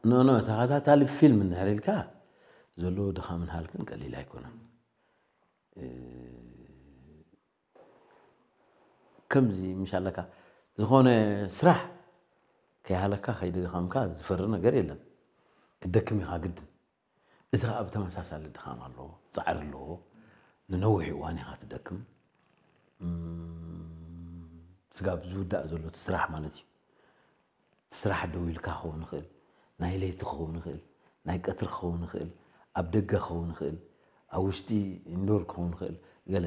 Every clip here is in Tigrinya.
ኖ ኖ ተኸታታሊ ፊልም እንድሕር ኢልካ ዘለዎ ድኻምን ሃልክን ቀሊል ኣይኮነን። ከምዚ ምሽ ኣለካ ዝኾነ ስራሕ ከይሃለካ ከይደኸምካ ዝፈሪ ነገር የለን። ክትደክም ኢኻ ግድን። እዚ ኸዓ ብተመሳሳሊ ድኻም ኣለዎ፣ ፃዕሪ ኣለዎ። ንነዊሕ እዋን ኢኻ ትደክም። ስጋብ ዝውዳእ ዘሎ እቲ ስራሕ ማለት እዩ። እቲ ስራሕ ደው ኢልካ ክኸውን ይኽእል፣ ናይ ለይቲ ክኸውን ይኽእል፣ ናይ ቀትሪ ክኸውን ይኽእል፣ ኣብ ደገ ክኸውን ይኽእል፣ ኣብ ውሽጢ ኢንዶር ክኸውን ይኽእል፣ ገለ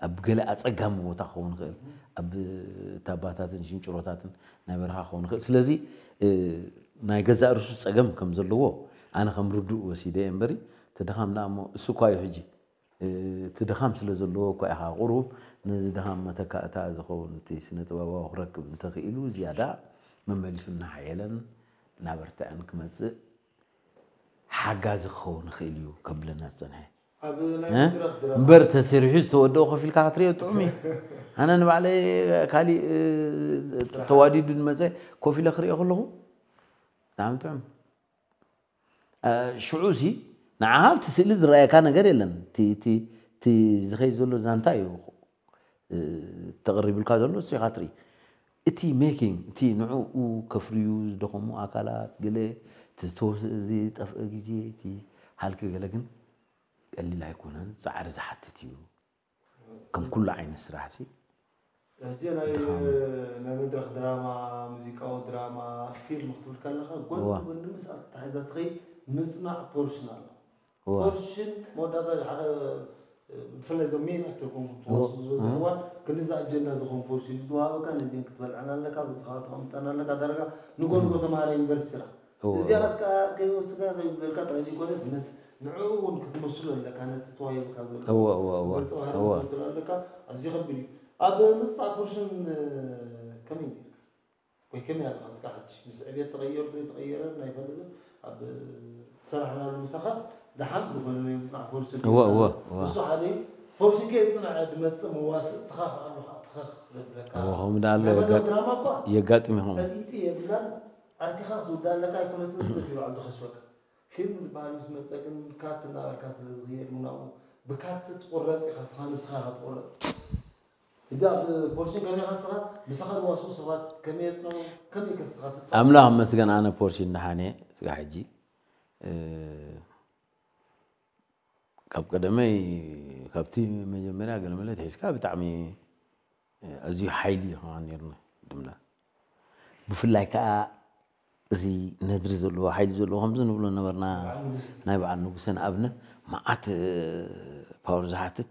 ኣብ ገለ ኣጸጋሚ ቦታ ክኸውን ይኽእል፣ ኣብ ታባታትን ሽንጭሮታትን ናይ በረኻ ክኸውን ይኽእል። ስለዚ ናይ ገዛእ ርእሱ ጸገም ከም ዘለዎ ኣነ ከም ርዱእ ወሲደ እየ እምበሪ፣ እቲ ድኻም ደኣ እሞ እሱ እኳ እዩ ሕጂ እቲ ድኻም ስለ ዘለዎ እኳ ኢኻ ቁሩብ ነዚ ድኻም መተካእታ ዝኸውን እቲ ስነ ጥበባዊ ክረክብ እንተኽኢሉ ዝያዳ መመሊሱ እናሓየለን እናበርትዐን ክመጽእ ሓጋዚ ክኸውን ይኽእል እዩ ከብለና ዝጸንሐ። ኣብ ናይ እ? መድረኽ ድራማ እምበር ተሰሪሑ ዝተወደኦ ኮፍ ኢልካ ክትሪኦ ጥዑም እዩ። ኣነ ንባዕለይ ካሊእ እ፣ ተዋዲዱ ዝመጸ ኮፍ ኢለ ክሪኦ ከለኹ ብጣዕሚ ጥዑም። ሽዑ ሲ ንዓኻ ኣብቲ ስእሊ ዝረኣየካ ነገር የለን። እቲ ዝኸይ ዘሎ ዛንታ እዩ ተቕሪብልካ ዘሎ እሱ ኢኻ ትርኢ። እቲ ሜኪንግ እቲ ንዕኡ ከፍርዩ ዝደኸሙ ኣካላት ገለ እቲ ዝተወሰ ዝጠፍአ ግዜ እቲ ሃልኪ ገለ ግን ቀሊል ኣይኮነን፣ ፃዕሪ ዝሓትት እዩ። ከም ኩሉ ዓይነት ስራሕ ሲ ሕጂ ናይ ናይ መድረክ ድራማ፣ ሙዚቃዊ ድራማ፣ ፊልም ክትብል ከለካ ጎን ጎኒ ምስ ኣተሓሒዛ ትኸይድ ምፅናዕ ፖርሽን ኣሎ። ፖርሽን መወዳእታ ሓደ ብፍላይ ዞም ሜን ኣክተር ኮንኩም ትወስዱ ዝበዝሕ እዋን ክንዲዚ ኣጀንዳ ዝኾን ፖርሽን እዩ ዝወሃበካ። ነዚን ክትበልዐን ኣለካ፣ ብፅኻ ተቐምጠን ኣለካ። ዳርጋ ንጎ ንጎ ተምሃራይ ዩኒቨርሲቲ ኢኻ። እዚኣ እስካ ከይወስድካ ከይበልካ ጥራይ ዘይኮነት መስ ንዕኡ እውን ክትመስሎ ኣለካ። ነቲ ተዋሂብካ ዘሎ እወ እወ እወ ገጸ ባህሪ እወ ክትመስሎ ኣለካ። ኣዝዩ ከቢድ እዩ። ኣብ ምፅጣዕ ፖርሽን ከመይ ነርካ? ወይ ከመይ ኣለካ እስካ ሕጂ? ምስ ዕብየት ተቐየሩ ዘይተቐየረ ኣይፈልጥን። ኣብ ዝሰራሕናሉ ምሳኻ ደሓን ዝኾነ ናይ ምፅናዕ ፖርሽን እወ እወ እወ እሱ ሓደ እዩ። ፖርሽን ከየፅንዐ ዝመፅእ መዋስእ ትኸኽ ኣለኻ ትኸኽ ዘብለካ እወ ከምኡ ደኣ ኣሎ ናይ መድረኽ የጋጥ- ድራማ እኳ የጋጥም እዩ ከምኡ። ዕጥይቲ የብላን። ኣቲኻ ክትውዳእ ኣለካ ኣይኮነትን ሰብ እዩ ባዕሉ ዝኸስበካ። ፊልም ዝበሃል ምስ መፀ ግን ካት እናበልካ ስለ ዝኽየድ እውን ኣብኡ ብካት ስትቑረፅ ኢኻ ንስኻ ንስኻ ኢኻ ትቑረፅ። ሕጂ ኣብ ፖርሽን ከመይ ኢኻ ንስኻ ምሳኻ ዝዋስኡ ሰባት ከመይ የፅንዑ ከመይ ኢኻ ንስኻ ትፃወት? ኣምላኽ ይመስገን ኣነ ፖርሽን ደሓን እየ ስጋዕ ሕጂ። ካብ ቀደመይ ካብቲ መጀመርያ ገለመለ ኣትሒዝካ ብጣዕሚ ኣዝዩ ሓይሊ እዩ ከማን ነይሩና ድምና። ብፍላይ ከኣ እዚ ነድሪ ዘለዎ ሓይሊ ዘለዎ ከምዚ ንብሎ ነበርና ናይ በዓል ንጉሰ ንኣብነት መዓት ፓወር ዝሓትት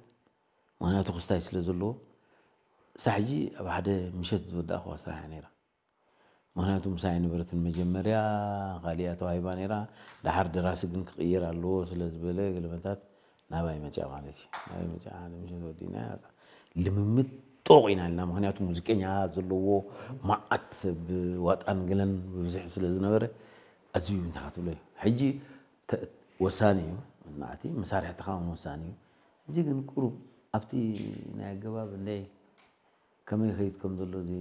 ምኽንያቱ ክስታይ ስለ ዘለዎ ሳሕጂ ኣብ ሓደ ምሸት ዝወዳእኽዋ ስራሕ እያ ነይራ። ምኽንያቱ ምሳይ ኣይነበረትን መጀመርያ ካሊኣ ተዋሂባ ነይራ። ደሓር ደራሲ ግን ክቕየር ኣለዎ ስለ ዝበለ ገለመታት ናባይ መፅያ ማለት እዩ። ናባይ መፅያ ሓደ ምሸት ወዲእና ልምምድ ጦቕ ኢና ኢልና ምኽንያቱ ሙዚቀኛ ዘለዎ መዓት ሰብ ዋጣን ገለን ብብዝሒ ስለ ዝነበረ ኣዝዩ እንታይ ክትብሎ እዩ ሕጂ ወሳኒ እዩ ናዕቲ መሳርሕትኻ እውን ወሳኒ እዩ። እዚ ግን ቁሩብ ኣብቲ ናይ ኣገባብ እንደ ከመይ ይኸይድ ከም ዘሎ እዚ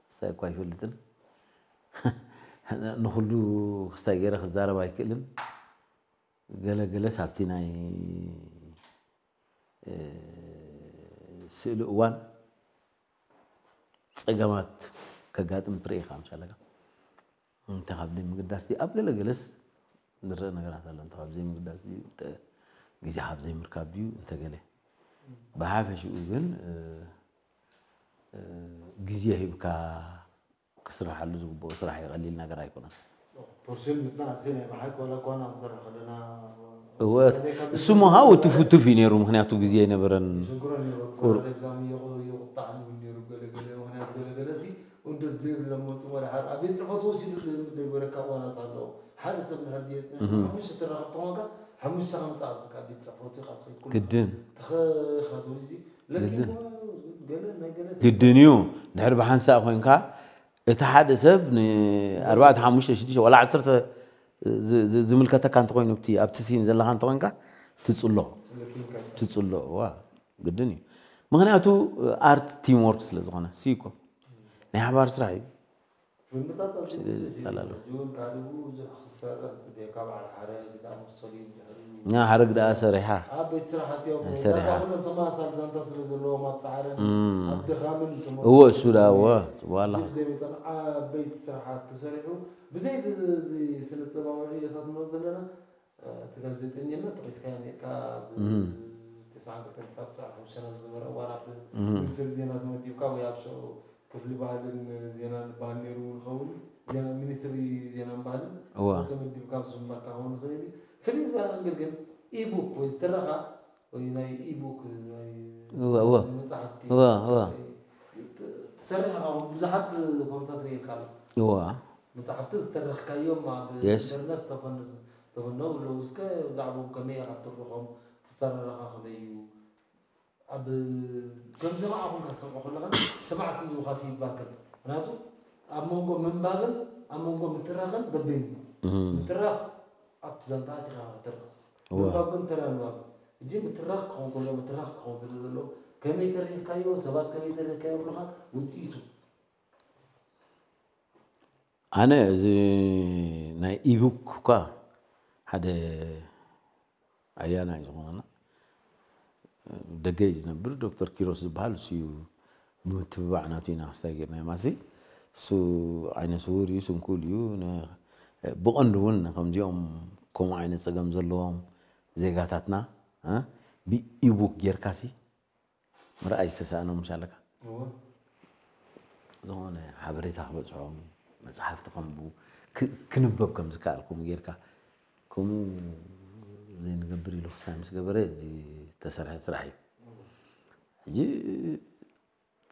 ክስታይ እኳ ኣይፈልጥን። ንኹሉ ክስታይ ገይረ ክዛረብ ኣይክእልን። ገለ ገለስ ኣብቲ ናይ ስእሊ እዋን ፀገማት ከጋጥም ትርኢ ኢኻ ምሻለካ። እንተ ካብ ዘይምግዳስ ድዩ ኣብ ገለ ገለስ ዝረአ ነገራት ኣሎ። እንተ ካብ ዘይምግዳስ ድዩ እንተ ግዜ ካብ ዘይምርካብ ድዩ እንተ ገለ ብሓፈሽኡ ግን ግዜ ሂብካ ክስርሓሉ ዝግብኦ ስራሕ እዩ፣ ቀሊል ነገር ኣይኮነን። ፖርሽን ምፅናዕ እዚ ናይ ብሓቂ ዋላ እኳ ንክንሰርሕ ከለና እወ እሱ ምሃ ውትፍ ውትፍ እዩ ነይሩ፣ ምክንያቱ ግዜ ኣይነበረን። ይሸግሮ ነይሩ። ቁር- ቁርብ ዛም ይቁ- ይቁጣዕ እውን ነይሩ። ገለ ገለ ምክንያት ገለ ገለ ሲ ውድድር ለመፁ ወድሓር ኣብ ቤት ፅሕፈት ወሲዱ ዘይግበረካ እዋናት ኣለዎ። ሓደ ሰብ እንድሕር ድየ ፅኒሑ ሓሙሽተ ተረኸብ ተኾንካ ሓሙሽተ ከምፃ ኣለካ ኣብ ቤት ፅሕፈቱ ኢኻ ትኸይድ ኩሉ ግድን ተኸኻ ትብል እዚ ለኪ ግድን። ገለ ናይ ገለ ግድን እዩ። ድሕሪ ብሓንሳእ ኮይንካ እቲ ሓደ ሰብ ንኣርባዕተ ሓሙሽተ ሽዱሽተ ዋላ ዓሰርተ ዝ- ዝ- ዝምልከተካ እንተኮይኑ እቲ ኣብቲ ሲን ዘለካ እንተኮይንካ ትፅሎ ትፅሎ ዋ ግድን እዩ። ምክንያቱ ኣርት ቲም ወርክ ስለ ዝኾነ ሲ እኮ ናይ ሓባር ስራሕ እዩ። ግምታት ኣብዚ ስለ ብዙሕ እዩ። ዝጸላለኹ። ሕጂ እውን ካልእ ብዙሕ ክሰርሕ ንጽበየካ፣ በዓል ሓረግ ዝኣመሰሉ እዮም ድሕሪኡ። ና ሓረግ ደኣ ሰሪሓ ኣብ ቤት ስራሕ ኣትዮም ሰሪሓ። ዳርጋ ኩሎም ተመሳሳሊ ዛንታ ስለ ዘለዎም ኣብ ጻዕርን እም። ኣብ ድኻምን እዎ እሱ ደኣ እዎ ጽቡቕ ኣለኻ ብዘይ መጠን ዓበይቲ ስራሓት ተሰሪሑ ብዘይ ብዚ ስነ ጥበባዊ ዕዮታት ንብሎ ዘለና እቲ ጋዜጠኝነት ጠቂስካዮ ነርካ ኣብ እም። ተስዓን ክልተን ክሳብ ተስዓን ሓሙሽተን ኣብ ዝነበረ እዋን ኣብ እም። ሚኒስትሪ ዜና ተመዲብካ ወይ ኣብ ሸ- ክፍሊ ባህልን ዜናን ዝበሃል ነይሩ ንኸውን ዜና ሚኒስትሪ ዜናን ባህልን እዋ ተመዲብካ ኣብ ዝምባርካ ክኸውን ይኽእል እዩ። ፍልይ ዝበለ ኣንግል ግን ኢቡክ ወይ ዝትረኻ ወይ ናይ ኢቡክ ናይ እዋ እዋ መፅሓፍቲ እዋ እዋ ትሰርሕ ኢኻ ብዙሓት ኮምታት ርኢልካ ኣሎ እዋ መፅሓፍቲ ዝተረኽካዮም ኣብ Yes. ኢንተርነት ተፈን- ተፈነው ኣለዉ እስከ ብዛዕባኦም ከመይ ኢኻ ትርኾም ዝተረረኻ ከመይ እዩ ኣብ ከም ሰማዕኹም ከስተምዖ ከለኻ ሰማዕቲ ዝቡኻ ፊድባክን ምክንያቱ ኣብ መንጎ ምንባብን ኣብ መንጎ ምትራኽን በበይኑ ምትራኽ ኣብቲ ዛንታ ኣቲኻ ትረኽ እወ። ምንባብ ግን ተራ ንባብ እጂ ምትራኽ ክኸውን ከሎ ምትራኽ ክኸውን ስለ ዘለዎ ከመይ ተሪኽካዮ ሰባት ከመይ ተሪኽካዮ ብለኻ ውፅኢቱ ኣነ እዚ ናይ ኢቡክ እኳ ሓደ ኣያናይ ዝኾነ ደገ እዩ ዝነብር ዶክተር ኪሮስ ዝበሃል እሱ እዩ ብምትብባዕ ናቱ ኢና ክስታይ ጌርና ማሲ እሱ ዓይነ ስውር እዩ ስንኩል እዩ ን- ብቐንዱ እውን ከምዚኦም ከምኡ ዓይነት ፀገም ዘለዎም ዜጋታትና እ፣ ብኢቡክ ጌርካሲ ምርኣይ ዝተሰኣኖም ምሻለካ ዝኾነ ሓበሬታ ክበፅሖም መፅሓፍቲ ከምቡ ክ- ክንበብ ከም ዝከኣልኩም ጌርካ ከምኡ ዘይንገብር ኢሉ ክሳይ ምስ ገበረ እዚ ተሰርሐ ስራሕ እዩ ሕጂ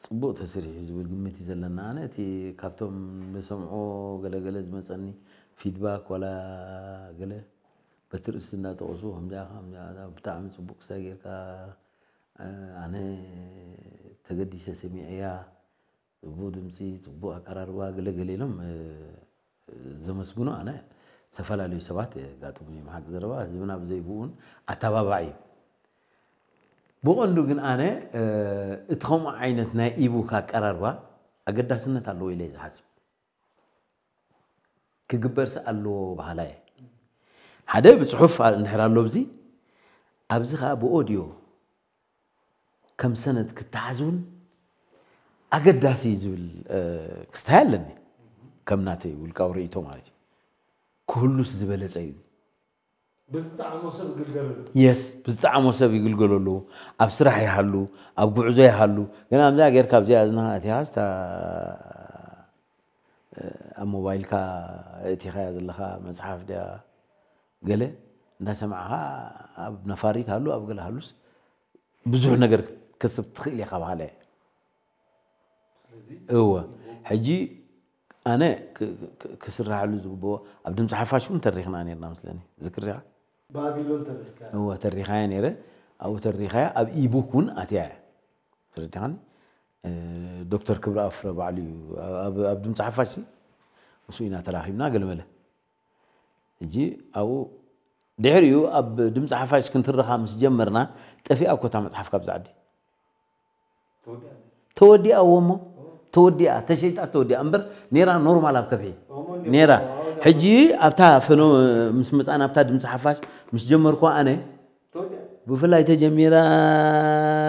ፅቡቅ ተሰሪሑ ዝብል ግምት እዩ ዘለና ኣነ እቲ ካብቶም ንሰምዖ ገለገለ ዝመፀኒ ፊድባክ ዋላ ገለ በቲ ርእሲ እንዳጠቀሱ ከምዚኣ ብጣዕሚ ፅቡቅ ክሳይ ጌርካ ኣነ ተገዲሰ ሰሚዐያ ፅቡቅ ድምፂ ፅቡቅ ኣቀራርባ ገለገለ ኢሎም ዘመስግኑ ኣነ ዝተፈላለዩ ሰባት የጋጥሙኒ እዮም ሓቂ ዘረባ ህዝብና ብዘይብኡን ኣተባባዕ እዩ ብቐንዱ ግን ኣነ እቲ ከምኡ ዓይነት ናይ ኢቡክ ኣቀራርባ ኣገዳስነት ኣለዎ ኢለ ዝሓስብ ክግበርሲ ኣለዎ በሃላ እየ ሓደ ብፅሑፍ እንድሕር ኣሎ ብዚ ኣብዚ ከዓ ብኦድዮ ከም ሰነድ ክተሓዝ እውን ኣገዳሲ እዩ ዝብል ክስታይ ኣለኒ ከም ናተይ ውልቃዊ ርእይቶ ማለት እዩ ክህሉስ ዝበለፀ እዩ ብዝጠዓሞ ሰብ ይግልገለሉ የስ ብዝጠዓሞ ሰብ ይግልገለሉ ኣብ ስራሕ ይሃሉ ኣብ ጉዕዞ ይሃሉ ግን ኣብዛ ጌርካ ኣብዚኣ እዝና እቲሃስ ኣብ ሞባይልካ እቲኻያ ዘለኻ መፅሓፍ ድያ ገለ እንዳሰማዕኻ ኣብ ነፋሪት ሃሉ ኣብ ገለ ሃሉስ ብዙሕ ነገር ክትከስብ ትኽእል ኢኻ በሃለ እወ ሕጂ ኣነ ክስራሕሉ ዝግብኦ ኣብ ድምፂ ሓፋሽ እውን ተሪኽና ነርና መስለኒ ዝክር ዲኻ ባቢሎን ተሪኽካ እወ ተሪኻያ ነረ ኣብኡ ተሪኻያ ኣብ ኢቡክ እውን ኣትያ እያ ተረዲኻኒ ዶክተር ክብረ ኣፍረ ባዕሉ እዩ ኣብ ድምፂ ሓፋሽ ሲ ምስ ኢና ተራኺብና ገለመለ ሕጂ ኣብኡ ድሕሪኡ ኣብ ድምፂ ሓፋሽ ክንትረኻ ምስ ጀመርና ጠፊኣ ኮታ መፅሓፍ ካብዚ ዓዲ ተወዲኣዎ እሞ ተወዲኣ ተሸይጣስ ተወዲኣ እምበር ኔራ ኖርማል ኣብ ከብሒ ኔራ ሕጂ ኣብታ ፈኖ ምስ መፃና ኣብታ ድምፂ ሓፋሽ ምስ ጀመርኩ ኣነ ብፍላይ ተጀሚራ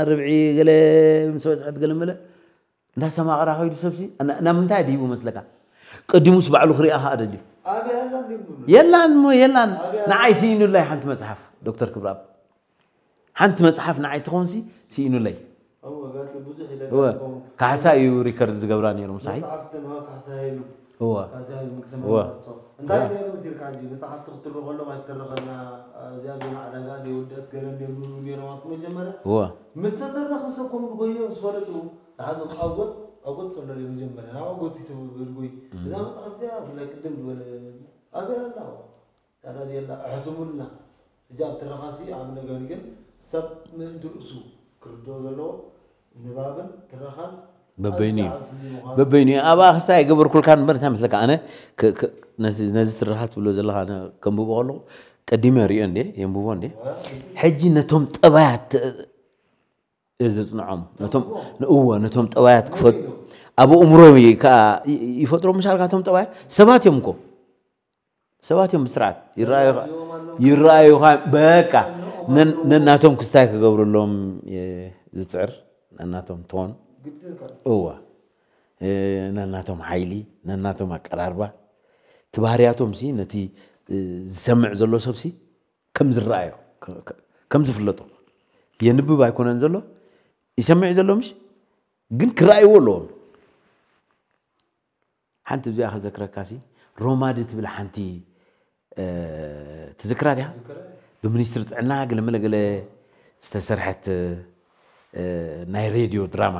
ርብዒ ገለ ምስ በፅሐት ገለ መለ እንዳሰማቕራ ከይዱ ሰብሲ ናብ ምንታይ ድሂቡ መስለካ ቀዲሙስ ባዕሉ ክሪኣ ከዓ ደልዩ የላን ሞ የላን ንዓይ ስኢኑላይ ሓንቲ መፅሓፍ ዶክተር ክብራብ ሓንቲ መፅሓፍ ንዓይ ትኾንሲ ስኢኑለይ ካሕሳ እዩ ሪከርድ ዝገብራ ነይሩ ምሳይ እወ እንታይ ነይሩ ሲልካ ሕጂ መፅሓፍቲ ክትርኢ ከሎም ኣይትተረኸልና እዚኣ ዜና ዕዳጋ ዘይወደአት ገለ ነይሩ ነይሮም ኣብቲ መጀመርያ እወ ምስ ተተረኸ ሰብ ከም ዝጎዮ ምስ ፈለጡ ንሓዞም ኣጎት ኣጎት ፀለሉ መጀመርያ ናብ ኣጎት ይስብብል ጎይ እዛ መፅሓፍ እዚኣ ብፍላይ ቅድም ዝበለ ኣበይ ኣላ ኣዳድየላ ኣሕትሙልና ሕጂ ኣብ ትረኻሲ ኣብ ነገር ግን ሰብ ምእንቲ ርእሱ ክርድኦ ዘለዎ ንባብን ትረኻን በበይኑ እዩ በበይኑ እዩ ኣብኣ ክስታይ ኣይገበርኩልካን እምበር እንታይ መስለካ ኣነ ነዚ ትረኻ ትብሎ ዘለኻ ከንብቦ ከለኹ ቀዲመ ሪኦ እንዴ የንብቦ እንዴ ሕጂ ነቶም ጠባያት እየ ዘፅንዖም እወ ነቶም ጠባያት ክፈ ኣብ ኣእምሮ ከኣ ይፈጥሮም ምሻልካቶም ጠባይ ሰባት እዮም እኮ ሰባት እዮም ብስርዓት ይረኣዩኻ። ይረኣዩኻ በቃ ነናቶም ክስታይ ክገብርሎም ዝፅዕር ነናቶም ቶን እዋ ነናቶም ሓይሊ ነናቶም ኣቀራርባ ትባህርያቶም ሲ ነቲ ዝሰምዕ ዘሎ ሰብ ሲ ከም ዝረኣዮ ከም ዝፍለጦ የንብብ ኣይኮነን ዘሎ ይሰምዕ ዘሎ ምሽ ግን ክረኣይዎ ኣለዎም ሓንቲ እዚኣ ከዘክረካሲ ሮማዲ ትብል ሓንቲ ትዝክራ ዲያ ብሚኒስትሪ ጥዕና ገለመለ ገለ ዝተሰርሐት ናይ ሬድዮ ድራማ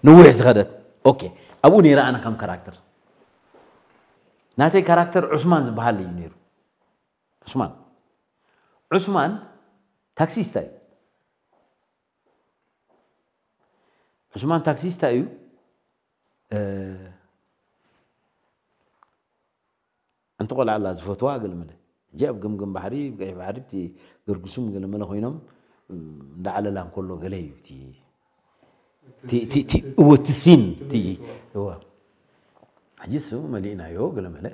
ነዊሕ ዝኸደት ኦኬ ኣብኡ ነይረ ኣነ ከም ካራክተር ናተይ ካራክተር ዑስማን ዝበሃል እዩ ነይሩ ዑስማን ዑስማን ታክሲስታ እዩ ዑስማን ታክሲስታ እዩ ሓንቲ ቆልዓ ኣላ ዝፈትዋ ገለመለ ሕጂ ኣብ ገምገም ባሕሪ ብቀይሕ ባሕሪ እቲ ገርግሱም ገለመለ ኮይኖም እንዳዓለላ እንከሎ ገለ እዩ እቲ እወ እቲ ሲን እቲ እወ ሕጂ እሱ መሊእናዮ ገለመለ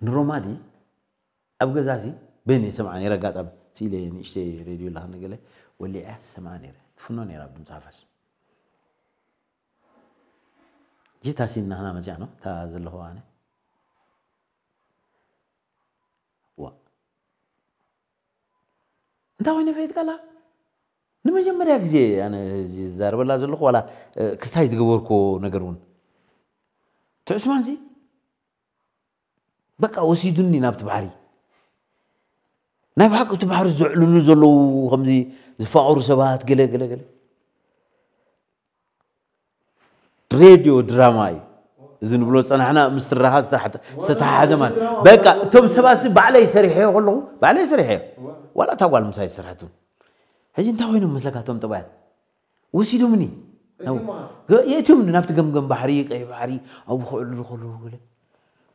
ንሮማዲ ኣብ ገዛሲ በይነ ሰምዓ ነይረ ኣጋጣሚ ስኢለ ንእሽተይ ሬድዮ ኣለሃኒ ገለ ወሊዐ ሰምዓ ነይረ ትፍኖ ነይራ ብድምፂ ሓፋሽ ጂታ ሲን ናህና መፅያ ነው እታ ዘለኹ ኣነ ዋ እንታይ ኮይነ ፈይት ቃላ ንመጀመርያ ግዜ ኣነ ዝዛረበላ ዘለኹ ዋላ ክስታይ ዝገበርኮ ነገር እውን ትዕስማንሲ በቃ ወሲዱኒ ናብቲ ባሕሪ ናይ ብሓቂ እቲ ባሕሪ ዘዕልሉ ዘለዉ ከምዚ ዝፋቐሩ ሰባት ገለ ገለ ገለ ሬድዮ ድራማ እዩ እዚ ንብሎ ዝፀናሕና ምስ ትረኻ ዝተተሓሓዘ ማለት በቃ እቶም ሰባት ሲ ባዕለይ ሰሪሐዮ ከለኹ ባዕለይ ሰሪሐዮ ዋላ እታ ጓል ምሳይ ዝሰርሐት እውን ሕጂ እንታይ ኮይኖም መስለካ እቶም ጠባያት ወሲዶምኒ የእትዮምኒ ናብቲ ገምገም ባሕሪ ቀይ ባሕሪ ኣብኡ ክዕልሉ ከለዉ ገለ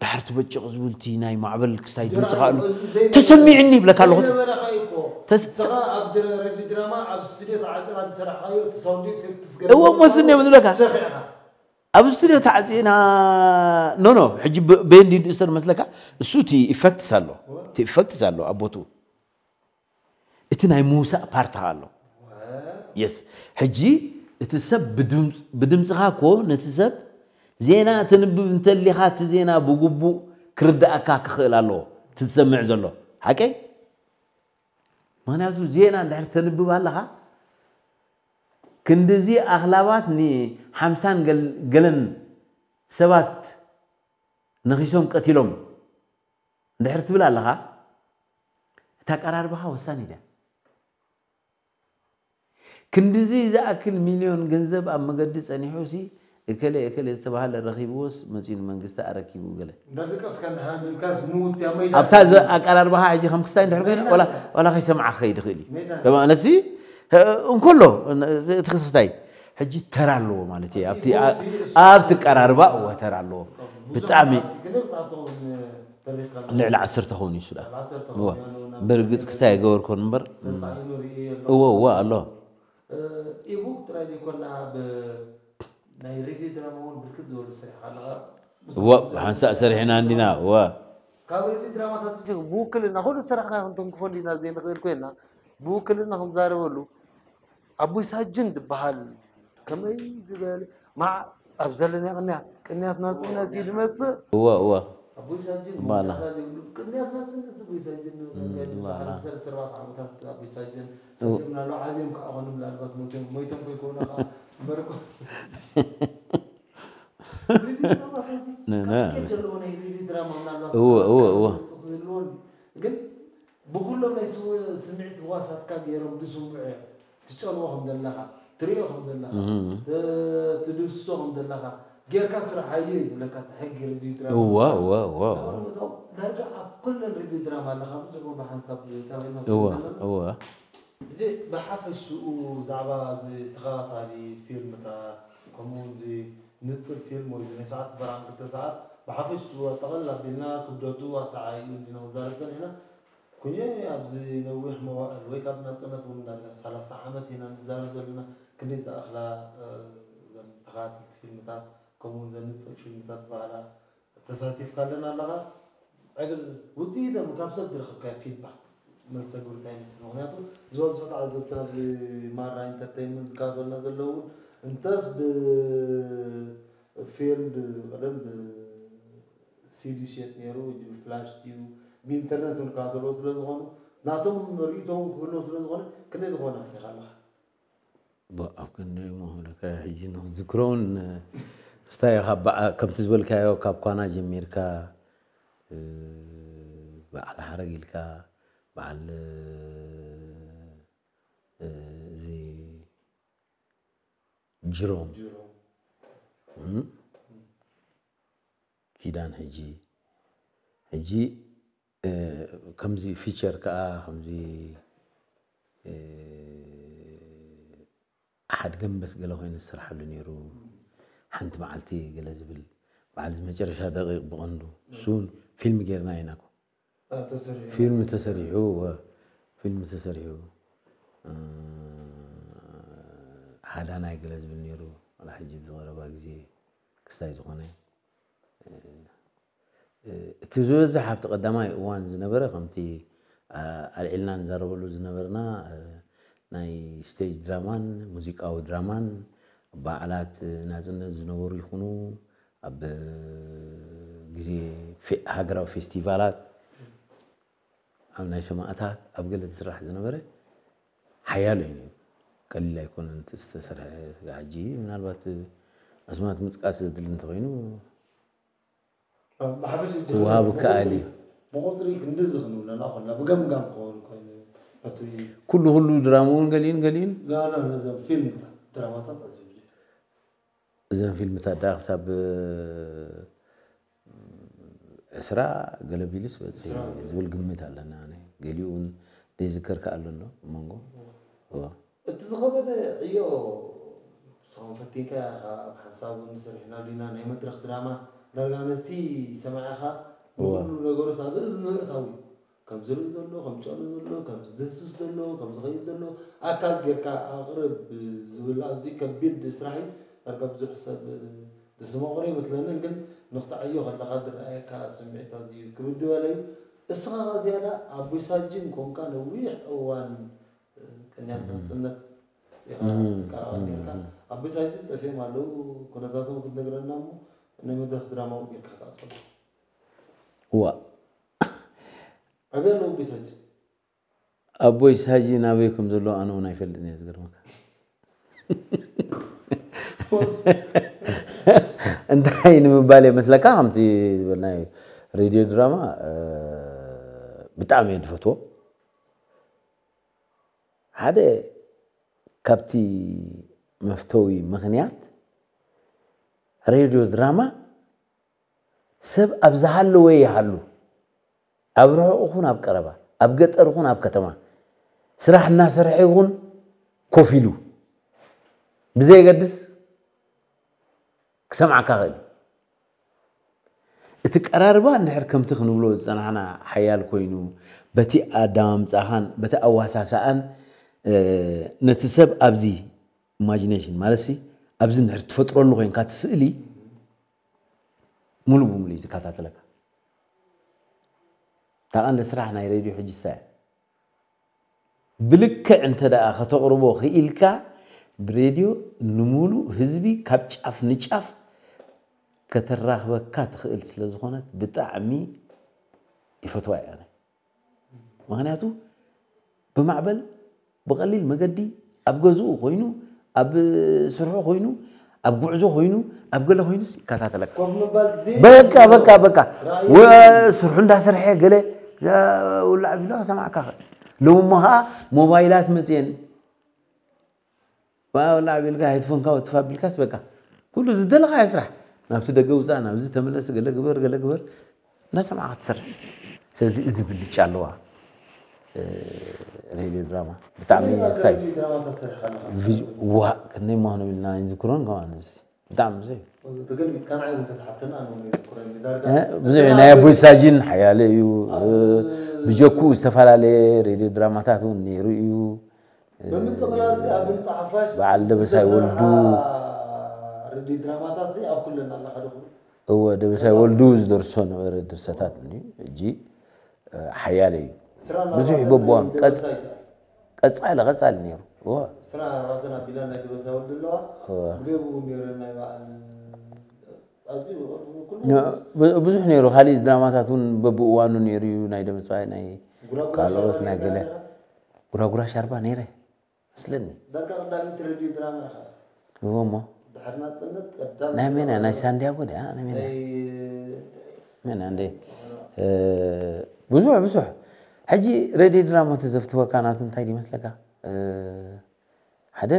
ዳሕር ትበጭቕ ዝብል እቲ ናይ ማዕበል ክሳይ ድምፅኻ ኣሎ ተሰሚዕኒ ይብለካ ኣለኹ እወ ሞስኒ እዮም ዝብለካ ኣብ ስቱዲዮ ተዓፂና ኖ ኖ ሕጂ ቤንዲ ንእሰር መስለካ እሱ እቲ ኢፈክትስ ኣሎ እቲ ኢፈክትስ ኣሎ ኣብ ቦትኡ እቲ ናይ ምውሳእ ፓርት ኣሎ የስ ሕጂ እቲ ሰብ ብድምፅኻ እኮ ነቲ ሰብ ዜና ተንብብ እንተሊኻ እቲ ዜና ብግቡእ ክርዳእካ ክኽእል ኣለዎ እቲ ዝሰምዕ ዘሎ ሓቀይ ምክንያቱ ዜና እንድሕር ተንብብ ኣለኻ ክንድዚ ኣኽላባት ንሓምሳን ገለን ሰባት ነኺሶም ቀቲሎም እንድሕር ትብል ኣለኻ እታ ኣቀራርባኻ ወሳኒ ድያ ክንድዚ ዝኣክል ሚልዮን ገንዘብ ኣብ መገዲ ጸኒሑ ሲ እከለ እከለ ዝተባህለ ረኺብዎስ መጺኡ ንመንግስቲ ኣረኪቡ ገለ እንዳደቀስካ እንዳሃንልካስ ምውት ያ መይዳ ኣብታ ኣቀራርባኻ ሕጂ ከም ክስታይ እንድሕር ኮይነ ዋላ ከይሰምዓ ክኸይድ ይኽእል እዩ ከም ኣነሲ እንከሎ እቲ ክስታይ ሕጂ ተራ ኣለዎ ማለት እዩ ኣብቲ ኣብቲ ቀራርባ እወ ተራ ኣለዎ ብጣዕሚ ልዕሊ ዓሰርተ ክኸውን እዩ ሱዳን እምበር ግልፂ ክሳይ ኣይገበርኩን እምበር እወ እወ ኣሎ ኢቡክ ጥራይ ዘይኮና ናይ ሬድዮ ድራማ እውን ብርክት ዝበሉ ሰሪሕካ ኣለካ እወ ሓንሳእ ሰሪሕና እንዲና እወ ካብ ሬድዮ ድራማታት ብውክልና ኩሉ ዝሰራሕካ ክንተንክፈሉ ኢና ዘይንኽእል ኮይና ብውክልና ክንዛረበሉ ኣቦይ ሳጅን ዝበሃል ከመይ ዝበለ ማዕ ኣብ ዘለናዮ ቅንያት ቅንያት ናፅነት እዩ ዝመፅእ እወ እወ ኣቦይ ሳጅን ጽባላ። መወዳእታ ዘይብሉ ቅንያት ናፅነት ኣቦይ ሳጅን ንመወዳእታ የብሉ። እም፣ ጽባላ። ሓደ ሰለስተ ኣርባዕተ ዓመታት ኣቦይ ሳጅን እው። ጸጊምና ኣሎ ዓብዮም ከዓ ኾኑ ምናልባት ሞይቶም ሞይቶም ከይኮኑ ከዓ እምበር እኮ ሬድዮ ድራማ ኸዚ ነ- ነ- ካብ ኬድ ዘለዎ ናይ ሬድዮ ድራማ ምናልባት እወ፣ እወ፣ እወ። ክህልዎ ግን ብኩሎም ናይ ስው- ስምዒት ህዋሳትካ ገይሮም ዝስምዑ እዮም ትጨንዎ ከም ዘለኻ ትሪኦ ከም ዘለኻ እህ። ት- ትድህስሶ ከም ዘለኻ ጌርካ ስርሓዮ እዩ ዝብለካ እቲ ሕጊ ሬድዮ ድራማ እወ እወ እወ እወ እቶም ዳርጋ ኣብ ኩለን ሬድዮ ድራማ ኣለኻ ብዙሕ እውን ብሓንሳብ ተረኺብና እወ ስለዘለና እወ እዚ ብሓፈሽኡ ብዛዕባ እዚ ተኸታታሊ ፊልምታት ከምኡ እውን እዚ ንፅር ፊልም ወይ ናይ ሰዓት በራን ክልተ ሰዓት ብሓፈሽኡ ጠቐል ኣቢልና ክብደቱ ኣተዓይዩ እንዲና ክንዛረብ ፀኒሕና ኩኘ ኣብዚ ነዊሕ መዋእል ወይ ካብ ናፅነት እውን እንዳለ ሰላሳ ዓመት ኢና ንዛረብ ዘለና ክንደይ ዝኣኽላ እዘን ተኸታተልቲ ፊልምታት ከምኡ እውን ዘንጽር ፊልምታት በዓላ ተሳቲፍካለን ኣለኻ። ዕግል ውፅኢቶም ካብ ሰብ ዝረኸብካዮ ፊድባክ መልሰ ግብሪ እንታይ ይመስል? ምኽንያቱ ዝበዝሑ ተዓዘብቲ ኣብዚ ማራ ኢንተርቴይንመንት ዝከታተሉና ዘለዉ እውን እንተስ ብፊልም ብቀደም ብሲዲ ይሸጥ ነይሩ፣ ብፍላሽ ድዩ ብኢንተርነት እውን ዝከታተልዎ ስለ ዝኾኑ ናቶም ርእይቶ እውን ክህልዎ ስለ ዝኾነ ክንደይ ዝኾነ ኣፍሪኻ ኣለኻ? ብ- ኣብ ክንደይ ምኽብለካ ሕጂ ንክዝክሮ እውን ምስታይ ኢኻ በዓ- ከምቲ ዝበልካዮ ካብ ኳና ጀሚርካ እ፣ በዓል ሓረግ ኢልካ በዓል እ፣ እዚ ጅሮም እ፣ ኪዳን ሕጂ ሕጂ እ፣ ከምዚ ፊቸር ከዓ ከምዚ እ፣ ሓድ ገንበስ ገለ ኮይኑ ዝስርሓሉ ነይሩ። ሓንቲ መዓልቲ ገለ ዝብል በዓል እዚ መጨረሻ ደቂቕ ብቐንዱ እሱን ፊልም ጌርና ኢና እኮ። ኣብ ተሰሪሑ ፊልም ተሰሪሑ ወ- ፊልም ተሰሪሑ እ፣ ሓዳናይ ገለ ዝብል ነይሩ። ዋላ ሕጂ ብዝቐረባ ግዜ ክስታይ ዝኾነ እ፣ እቲ ዝበዝሕ ኣብቲ ቀዳማይ እዋን ዝነበረ ከምቲ ኣ- ኣልዒልና ንዛረበሉ ዝነበርና እ፣ ናይ ስቴጅ ድራማን ሙዚቃዊ ድራማን በዓላት ናፅነት ዝነበሩ ይኹኑ ኣብ ግዜ ፌ- ሃገራዊ ፌስቲቫላት ኣብ ናይ ሰማእታት ኣብ ገለ ዝስራሕ ዝነበረ ሓያሎ እዩ ነይሩ። ቀሊል ኣይኮነን እቲ ዝተሰርሐ ስጋ ሕጂ ምናልባት ኣስማት ምጥቃስ ዘድሊ እንተኮይኑ ብሓፈሽ ክወሃብ ይከኣል እዩ። ብቁፅሪ ክንድዚ ክንብለና ኮና ብገምጋም ክኸውን ኮይኑ እቲ ኩሉ ኩሉ ድራማ እውን ገሊኡን ገሊኡን ላላ ነዞም ፊልምታት ድራማታት ኣዝዩ ብዙሕ እዘን ፊልምታት ደኣ ክሳብ ዕስራ ገለ ቢሉስ በፅሒ ዝብል ግምት ኣለና። ኣነ ገሊኡ እውን ዘይዝከር ከኣ ኣሎ ኣሎ ኣብ መንጎ እዋ እቲ ዝኸበደ ዕዮ ንስኹም ፈቲንካ ኢኻ ኣብ ሓንሳብ እውን ሰሪሕናሉ ኢና ናይ መድረኽ ድራማ ዳርጋ ነቲ ሰማዒኻ ንኩሉ ነገሮስ ኣብ እዝኒ ምእታው እዩ ከም ዝርኢ ዘሎ ከም ዝጨኑ ዘሎ ከም ዝድህስስ ዘሎ ከም ዝኸይድ ዘሎ ኣካል ጌርካ ኣቕርብ ዝብል ኣዝዩ ከቢድ ስራሕ እዩ ዳርጋ ብዙሕ ሰብ ዝስመቕሮ ይመስለንን ግን ንኽትዓዮ ከለኻ ዝረኣየካ ስምዒት ኣዝዩ ክብድ ዝበለ እዩ እስኻ ዝያዳ ኣቦይ ሳጅን ኮንካ ነዊሕ እዋን ቅንያት ናጽነት ኢኻ ትቀራቐር ነርካ። ኣቦይ ሳጅን ጠፊኦም ኣለዉ፣ ኩነታቶም ክትነግረና እሞ ናይ መድረኽ ድራማ እውን ጌርካ ክትኣትወና። እዋ ኣበይ ኣለዉ ኣቦይ ሳጅን? ኣቦይ ሳጂ ናበይ ከም ዘሎ ኣነ እውን ኣይፈልጥን እየ ዝገርመካ። እንታይ ንምባል የመስለካ ከምቲ ዝበልናዮ ሬድዮ ድራማ ብጣዕሚ እየ ዝፈትዎ ሓደ ካብቲ መፍተዊ ምኽንያት ሬድዮ ድራማ ሰብ ኣብ ዝሃለወ ይሃሉ ኣብ ርሑቕ ኹን ኣብ ቀረባ ኣብ ገጠር ኹን ኣብ ከተማ ስራሕ እናሰርሐ ይኹን ኮፍ ኢሉ ብዘየገድስ ክሰምዓካ ኽእል እቲ ቀራርባ እንድሕር ከምቲ ክንብሎ ዝፀናሕና ሓያል ኮይኑ በቲ ኣዳማምፃኻን በቲ ኣዋሳሳኣን ነቲ ሰብ ኣብዚ ኢማጂኔሽን ማለት ሲ ኣብዚ እንድሕር ትፈጥረሉ ኮይንካ እቲ ስእሊ ሙሉ ብሙሉ እዩ ዝከታተለካ እታ ቀንዲ ስራሕ ናይ ሬድዮ ሕጂ እሳ እያ ብልክዕ እንተ ደኣ ከተቕርቦ ክኢልካ ብሬድዮ ንሙሉእ ህዝቢ ካብ ጫፍ ንጫፍ ከተራኽበካ ትኽእል ስለ ዝኾነት ብጣዕሚ ይፈትዋ እየ ኣነ ምኽንያቱ ብማዕበል ብቐሊል መገዲ ኣብ ገዝኡ ኮይኑ ኣብ ስርሑ ኮይኑ ኣብ ጉዕዞ ኮይኑ ኣብ ገለ ኮይኑስ ይከታተለካ ኮፍ ምባል ዜ በቃ በቃ በቃ ራእይ ወ- ስርሑ እንዳሰርሐ ገለ ውላዕ ቢሉ ከሰማዕካ ኽእል ሎሚ እሞ ከዓ ሞባይላት መፅየን ዋ ውላዕ ቢልካ ሄድፎንካ ወትፍ ኣቢልካስ በቃ ኩሉ ዝደለኻዮ ስራሕ ናብቲ ደገ ውፃእ ናብዚ ተመለስ ገለ ግበር ገለ ግበር እንዳሰማዕካ ትሰርሕ ስለዚ እዚ ብልጫ ኣለዋ እ፣ ሬድዮ ድራማ ብጣዕሚ ሳይ ድራማታት ሰሪሕካ ኣለኻ ቪ- ዋ ክንደይ ምዃኑ ኢልና ኣይንዝክሮን ከማን እዚ ብጣዕሚ ብዙሕ እዩ ተገልቢጥካ ንዓይ እውን ተተሓተና ኣነ እውን ይዝክረኒ ዳርጋ እ፣ ብዙሕ እዩ ናይ ኣቦይ ሳጅን ሓያለ እዩ እ፣ ብጀኩ ዝተፈላለየ ሬድዮ ድራማታት እውን ነይሩ እዩ ብምጥቕላል እዚ ኣብ ድምፂ ሓፋሽ በዓል ደበሳይ ዝተሰርሓ ወልዱ። ድራማታት ኣብ ኩለን ኣለካ ዶ? እወ ደበሳይ ወልዱ ዝደርሶ ነበረ ድርሰታት እኒ ሕጂ ሓያለ እዩ። ብዙሕ በብዋን ቀጻለ ቀጻሊ ነይሩ። እወ ስራ ራተን ኣቢላ ናይ ደበሳይ ወልዱ ኣለዋ። ብገቡ ነይረ ናይ በዓል ኣዝዩ ኩሉ ብዙሕ ነይሩ። ካሊእ ድራማታት እውን በብእዋኑ ነይሩ እዩ። ናይ ደመፃይ ናይ ካልኦት ናይ ገለ ጉራጉራ ሻርባ ነይረ መስለኒ። ዳርጋ ቀዳሚት ሬድዮ ድራማ ኢኻስ እዎ እሞ ድሕሪ ናፅነት ቀዳም ናይ መን እያ? ናይ ሳንዲያጎ ድያ? ናይ መን እያ? መን እንደ ብዙሕ ብዙሕ ሕጂ ሬድዮ ድራማ ተዘፍትወካ ናቱ እንታይ ድዩ መስለካ? ሓደ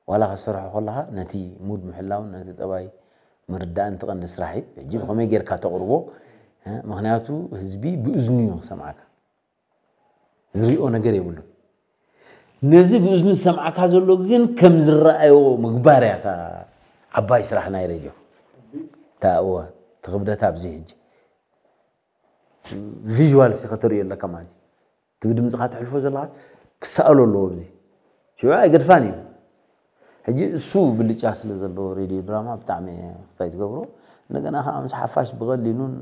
ዋላ ክትሰርሖ ከለኻ ነቲ ሙድ ምሕላውን ነቲ ጠባይ ምርዳእን እቲ ቀንዲ ስራሕ እዩ። ሕጂ ብኸመይ ጌርካ ተቕርቦ? ምክንያቱ ህዝቢ ብእዝኑ እዩ ክሰምዓካ። ዝሪኦ ነገር የብሉን። ነዚ ብእዝኑ ዝሰምዓካ ዘሎ ግን ከም ዝረኣዮ ምግባር እያ እታ ዓባይ ስራሕ ናይ ሬድዮ። እታ እወ እቲ ክብደት ኣብዚ ሕጂ ቪዥዋል ሲ ከተርእዮ ኣለካ ማለት እዩ። እቲ ብድምፅኻ ተሕልፎ ዘለካ ክሰኣሎ ኣለዎ ኣብዚ ሽዑ ኣይገድፋን እዩ። ሕጂ እሱ ብልጫ ስለ ዘለዎ ሬድዮ ድራማ ብጣዕሚ ክስታይ ዝገብሮ እንደገና ከዓ ምስ ሓፋሽ ብቐሊሉን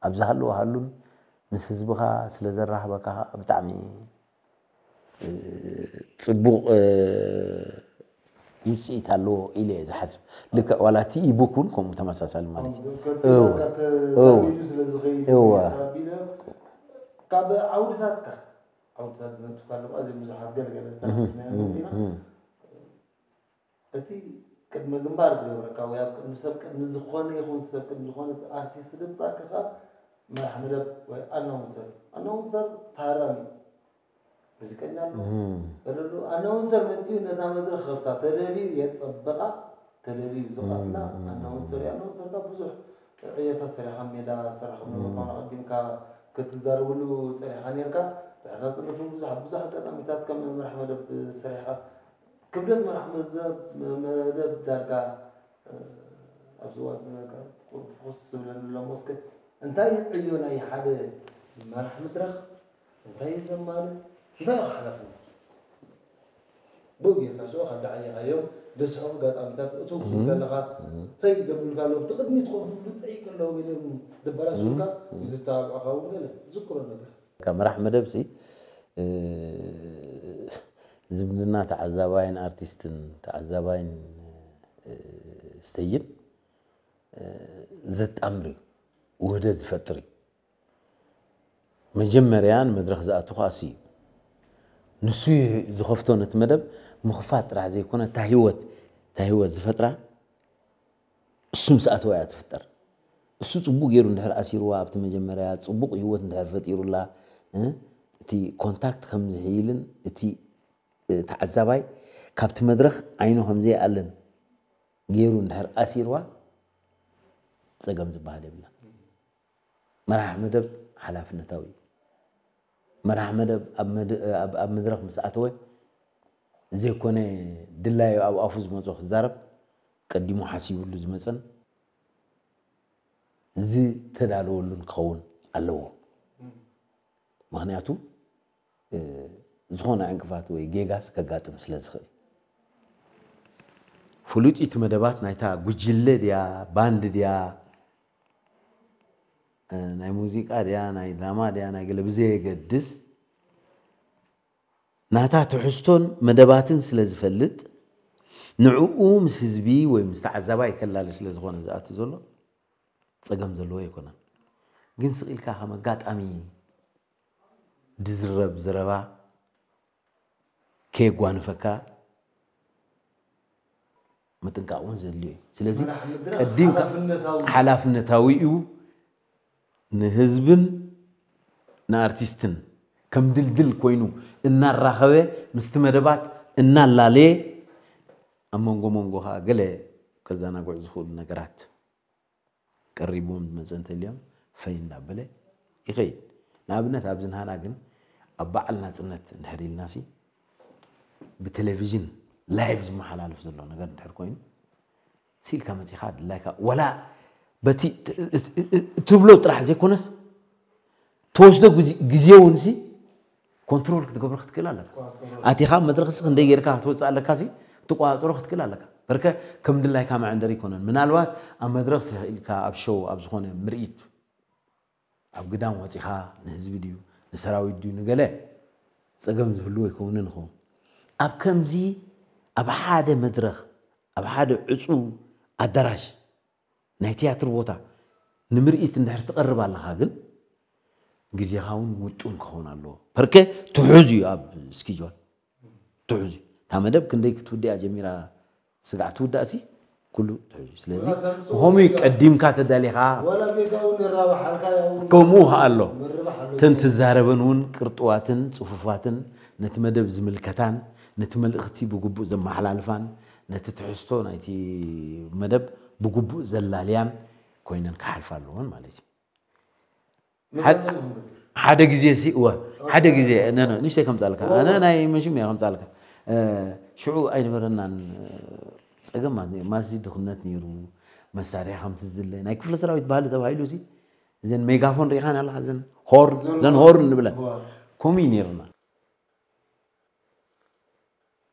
ኣብ ዝሃለወ ሃሉን ምስ ህዝብኻ ስለ ዘራኽበካ ከዓ ብጣዕሚ ፅቡቕ ውፅኢት ኣለዎ ኢለ እየ ዝሓስብ። ልክዕ ዋላ እቲ ኢቡክ እውን ከምኡ ተመሳሳሊ ማለት እዩ። እወ እወ ካብ ዓውድታትካ ዓውድታት ዝመፅካ ኣለዉ ኣዝዮም ብዙሓት ገለገለ ኢና እቲ ቅድመ ግንባር ዝገብረካ ወይ ኣብ ቅድሚ ሰብ ቅድሚ ዝኾነ ይኹን ሰብ ቅድሚ ዝኾነ ኣርቲስት ድምፃ ከኻ መራሕ መደብ ወይ ኣናውንሰር ኣናውንሰር ታራሚ ሙዚቀኛ ኣሎ በለሉ ኣናውንሰር መፅኡ ነታ መድረክ ከፍታ ተደልዩ የፀበቃ ተደልዩ ዝቃፅላ ኣናውንሰር እዩ ኣናውንሰርካ ብዙሕ ዕየታት ሰሪኻ ሜዳ ሰራሕኩም ንምኳኑ ኣቀዲምካ ክትዛረብሉ ፀኒኻ ነርካ ድሕሪ ናፅነቱ ብዙሕ ብዙሕ ኣጋጣሚታት ከም መራሕ መደብ ሰሪሕካ ክብደት መራሕ መደብ ዳርጋ ኣብዚ እዋን ቁሩብ ፍኹስ ዝብለሉ ኣሎ እሞ እስከ እንታይ እዩ ዕዮ ናይ ሓደ መራሕ መድረኽ እንታይ እዩ ዘማልእ እንታይ እዩ ሓላፍነቱ ብኡ ጌርካ ሽዑ ካብ ደዓየኻዮም ደስሑ ኣጋጣሚታት እቱ ክስብ ከለኻ ፈይ ደብሉልካ ኣለዉ ብቲ ቅድሚት ኮፍ ዝብሉ ፀይቂ ኣለዉ ገሊኦም ደበላሽካ ዝተባብዑኻ እውን ገለ ዝክሮ ነገር ካብ መራሕ መደብ ሲ ዝምድና ተዓዛባይን ኣርቲስትን ተዓዛባይን ስተይን ዘጣምር እዩ፣ ውህደት ዝፈጥር እዩ። መጀመርያ ንመድረኽ ዝኣቱ ከዓ እሱ እዩ። ንሱ ዝኸፍቶ ነቲ መደብ ምኽፋት ጥራሕ ዘይኮነ እታ ህይወት እታ ህይወት ዝፈጥራ እሱ ምስ ኣተወ እያ ትፍጠር። እሱ ፅቡቅ ገይሩ እንድሕር ኣሲርዋ ኣብቲ መጀመርያ ፅቡቅ ህይወት እንድሕር ፈጢሩላ እ፣ እቲ ኮንታክት ከምዝሕይልን እቲ እ፣ ተዓዛባይ ካብቲ መድረኽ ዓይኑ ከምዘይኣልን ገይሩ እንድሕር ኣሲርዋ ፀገም ዝበሃል የብላን። መራሕ መደብ ሓላፍነታዊ እዩ። መራሕ መደብ ኣብ መድ- ኣብ- ኣብ መድረኽ ምስ ኣተወ ዘይኮነ ድላዩ ኣብ ኣፉ ዝመፅኦ ክዛረብ ቀዲሙ ሓሲብሉ ዝመፀን ዝተዳለወሉን ክኸውን ኣለዎ። ምክንያቱ ዝኾነ ዕንቅፋት ወይ ጌጋስ ከጋጥም ስለ ዝኽእል ፍሉጥ እቲ መደባት ናይታ ጉጅለ ድያ ባንድ ድያ ናይ ሙዚቃ ድያ ናይ ድራማ ድያ ናይ ገለ ብዘየገድስ ናታ ትሕዝቶን መደባትን ስለ ዝፈልጥ ንዕኡ ምስ ህዝቢ ወይ ምስ ተዓዛባይ ከላሊ ስለ ዝኾነ ዝኣቲ ዘሎ ፀገም ዘለዎ ኣይኮነን። ግን ስቕ ኢልካ ከም ኣጋጣሚ ዝዝረብ ዘረባ ከየጓንፈካ ምጥንቃቕ እውን ዘድልዮ እዩ። ስለዚ ቀዲምካ ሓላፍነታዊ እዩ። ንህዝብን ንኣርቲስትን ከም ድልድል ኮይኑ እናራኸበ ምስቲ መደባት እናላለየ ኣብ መንጎ መንጎ ከዓ ገለ ከዘናግዑ ዝኽእሉ ነገራት ቀሪብዎም ዝመፀ እንተልዮም ፈይ እንዳበለ ይኸይድ። ንኣብነት ኣብዚ ንሃና ግን ኣብ በዓል ናፅነት እንድሕር ኢልናሲ ብቴሌቪዥን ላይቭ ዝመሓላለፍ ዘሎ ነገር እንድሕር ኮይኑ ስኢልካ መፂኻ ድላይካ ወላ በቲ ትብሎ ጥራሕ ዘይኮነስ ትወስዶ ግዜ እውን ሲ ኮንትሮል ክትገብሮ ክትክእል ኣለካ። ኣቲኻ መድረኽ ሲ ክንደይ ጌርካ ክትወፅእ ኣለካ ሲ ትቆፃፅሮ ክትክእል ኣለካ። በርከ ከም ድላይካ መዐንደሪ ኣይኮነን። ምናልባት ኣብ መድረኽ ስኢልካ ኣብ ሾው ኣብ ዝኾነ ምርኢት ኣብ ግዳም ወፂኻ ንህዝቢ ድዩ ንሰራዊት ድዩ ንገለ ፀገም ዝህልዎ ይከውንን ይኸውን። ኣብ ከምዚ ኣብ ሓደ መድረኽ ኣብ ሓደ ዕፁው ኣዳራሽ ናይ ትያትር ቦታ ንምርኢት እንድሕር ትቐርብ ኣለኻ ግን ግዜኻ እውን ውጡን ክኸውን ኣለዎ። ፐርከ ትሑዝ እዩ ኣብ ስኪጆል ትሑዝ እዩ። እታ መደብ ክንደይ ክትውድያ ጀሚራ ስጋዕ ትውዳእሲ ኩሉ ትሕዙ። ስለዚ ብኸምኡ እዩ ቀዲምካ ተዳሊኻ ከምኡ ኣሎ። እተን ትዛረበን እውን ቅርጥዋትን ፅፉፋትን ነቲ መደብ ዝምልከታን ነቲ መልእኽቲ ብግቡእ ዘመሓላልፋን ነቲ ትሕዝቶ ናይቲ መደብ ብግቡእ ዘላልያን ኮይነን ክሓልፋ ኣለዎን ማለት እዩ። ሓደ ግዜ ሲ እወ ሓደ ግዜ ነነ ንሽተይ ከምፃልካ ኣነ ናይ መሽም እያ ከምፃልካ ሽዑ ኣይነበረናን ፀገም ማሲ ድኽነት ነይሩ። መሳርያ ከምቲ ዝድለ ናይ ክፍለ ሰራዊት ባህሊ ተባሂሉ ሲ እዘን ሜጋፎን ሪኢኻን ኣለካ እዘን ሆርን እዘን ሆርን ንብለን ከምኡ እዩ ነይሩና።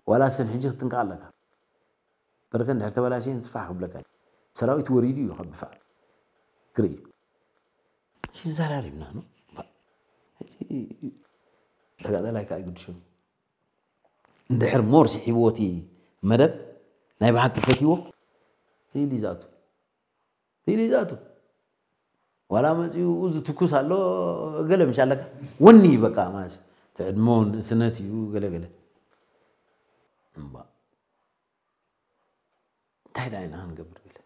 ዋላ ስን ሕጂ ክትንካ ኣለካ በርከ እንድሕር ተበላሽየን ስፋሕ ክብለካ እዩ። ሰራዊት ወሪዱ እዩ ካብ ድፋዕ ክርኢ ሲንዘራሪብና ነው። ሕጂ ተጋዳላይ ከዓ ይግድሾም እንድሕር ሞር ስሒብዎ እቲ መደብ ናይ ብሓቂ ፈትዎ ኢሉ እዩ ዝኣቱ ኢሉ እዩ ዝኣቱ። ዋላ መፂኡ እዚ ትኩስ ኣሎ ገለ ምሽ ኣለካ ወኒ በቃ ማለት ትዕድሞ ንእስነት እዩ ገለ ገለ እምባ እንታይ ዳ ኢና ክንገብር ኢለ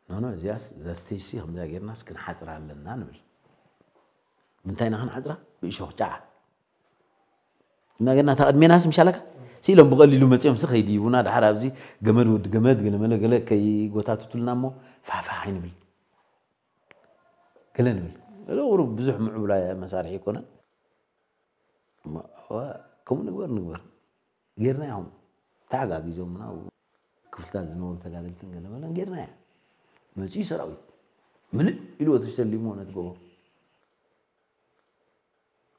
ኖኖ እዚያስ እዛ ስቴጅ ሲ ከምዚኣ ጌርናስ ክንሓፅራ ኣለና ንብል። ምንታይ ኢና ክንሓፅራ? ብእሾኽ ጫዓ እና ጌርና እታ ቅድሜናስ ምሻለካ ስኢሎም ብቐሊሉ መፂኦም ሲ ከይድይቡና ድሓር ኣብዚ ገመድ ወዲ ገመድ ገለመለ ገለ ከይጎታትቱልና እሞ ፋሕፋሕ ኣይንብል ገለ ንብል ገለ ቁሩብ ብዙሕ ምዕቡላ መሳርሒ ኣይኮነን። ከምኡ ንግበር ንግበር ጌርና ኢኹም ተሓጋጊዞምና ክፍልታት ዝነበሩ ተጋደልትን ገለመለን ጌርና እያ መፅኡ ሰራዊት ምልእ ኢልዎ ተሰሊምዎ ነቲ ጎቦ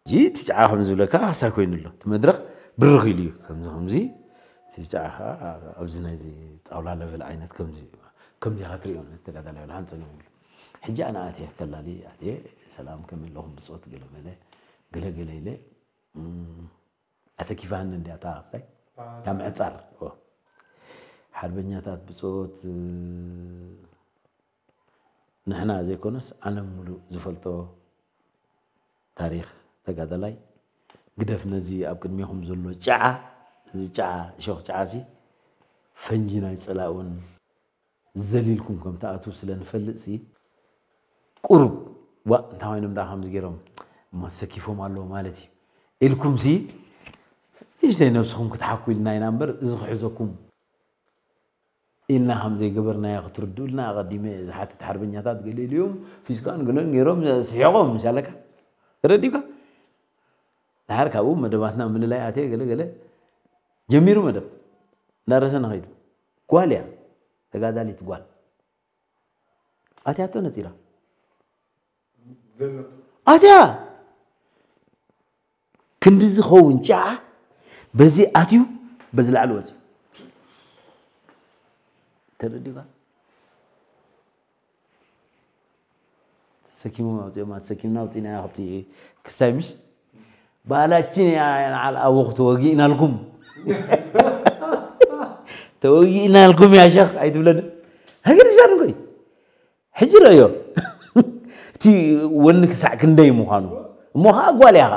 እዚ እቲ ጫዓ ከም ዝብለካ ካሳ ኮይኑ ኣሎ እቲ መድረክ ብርኽ ኢሉ እዩ ከምዚ ከምዚ እቲ ጫዓ ከዓ ኣብዚ ናይዚ ጣውላ ለቨል ዓይነት ከምዚ ከምዚ ኢኻ ትሪኦ ተጋዳላይ ሓንፀ ነው ይብሉ ሕጂ ኣነ ኣትየ ከላሊ ኣትየ ሰላም ከመይ ኣለኹም ብፆት ገለመለ ገለገለ ኢለ ኣሰኪፋኒ እንዲያ እታ ክስታይ እታ ምዕፃር ሓርበኛታት ብፆት ንሕና ዘይኮነስ ዓለም ሙሉእ ዝፈልጦ ታሪክ ተጋዳላይ ግደፍ ነዚ ኣብ ቅድሜኹም ዘሎ ጫዓ እዚ ጫዓ እሾክ ጫዓ ሲ ፈንጂ ናይ ፀላእውን ዘሊልኩም ከም ትኣትዉ ስለ ንፈልጥ ሲ ቁሩብ ዋ እንታይ ኮይኖም ደኣ ከምዚ ገይሮም እሞ ተሰኪፎም ኣለዉ ማለት እዩ ኢልኩም ሲ ንእሽተይ ነብስኹም ክትሓኩ ኢልና ኢና እምበር እዚ ክሕዘኩም ኢልና ከም ዘይገበርናዮ ክትርድኡልና ኣቐዲመ ዝሓትት ሓርበኛታት ገሊኡ እዮም ፊስካን ገለን ገይሮም ስሒቖም ምሻለካ ተረዲካ ድሓር ካብኡ መደባትና ምልላይ ኣትየ ገለ ገለ ጀሚሩ መደብ እንዳረሰ ንኸይዱ ጓል እያ ተጋዳሊት ጓል ኣትያቶ ነጢራ ኣትያ ክንዲ ዝኸውን ጫዓ በዚ ኣትዩ በዚ ላዕሊ ወፂ ተረዲባ ተሰኪሞም ኣውፅኦም ኣተሰኪምና ኣውፂና ክልቲ ክስታይ ምሽ ባህላችን ንዓል ኣቦኹ ተወጊእናልኩም ተወጊእናልኩም ያ ሸኽ ኣይትብለኒ ሃገር ሻን ኮይ ሕጂ ረዮ እቲ ወኒ ክሳዕ ክንደይ ምዃኑ እሞ ከዓ ጓል ያኻ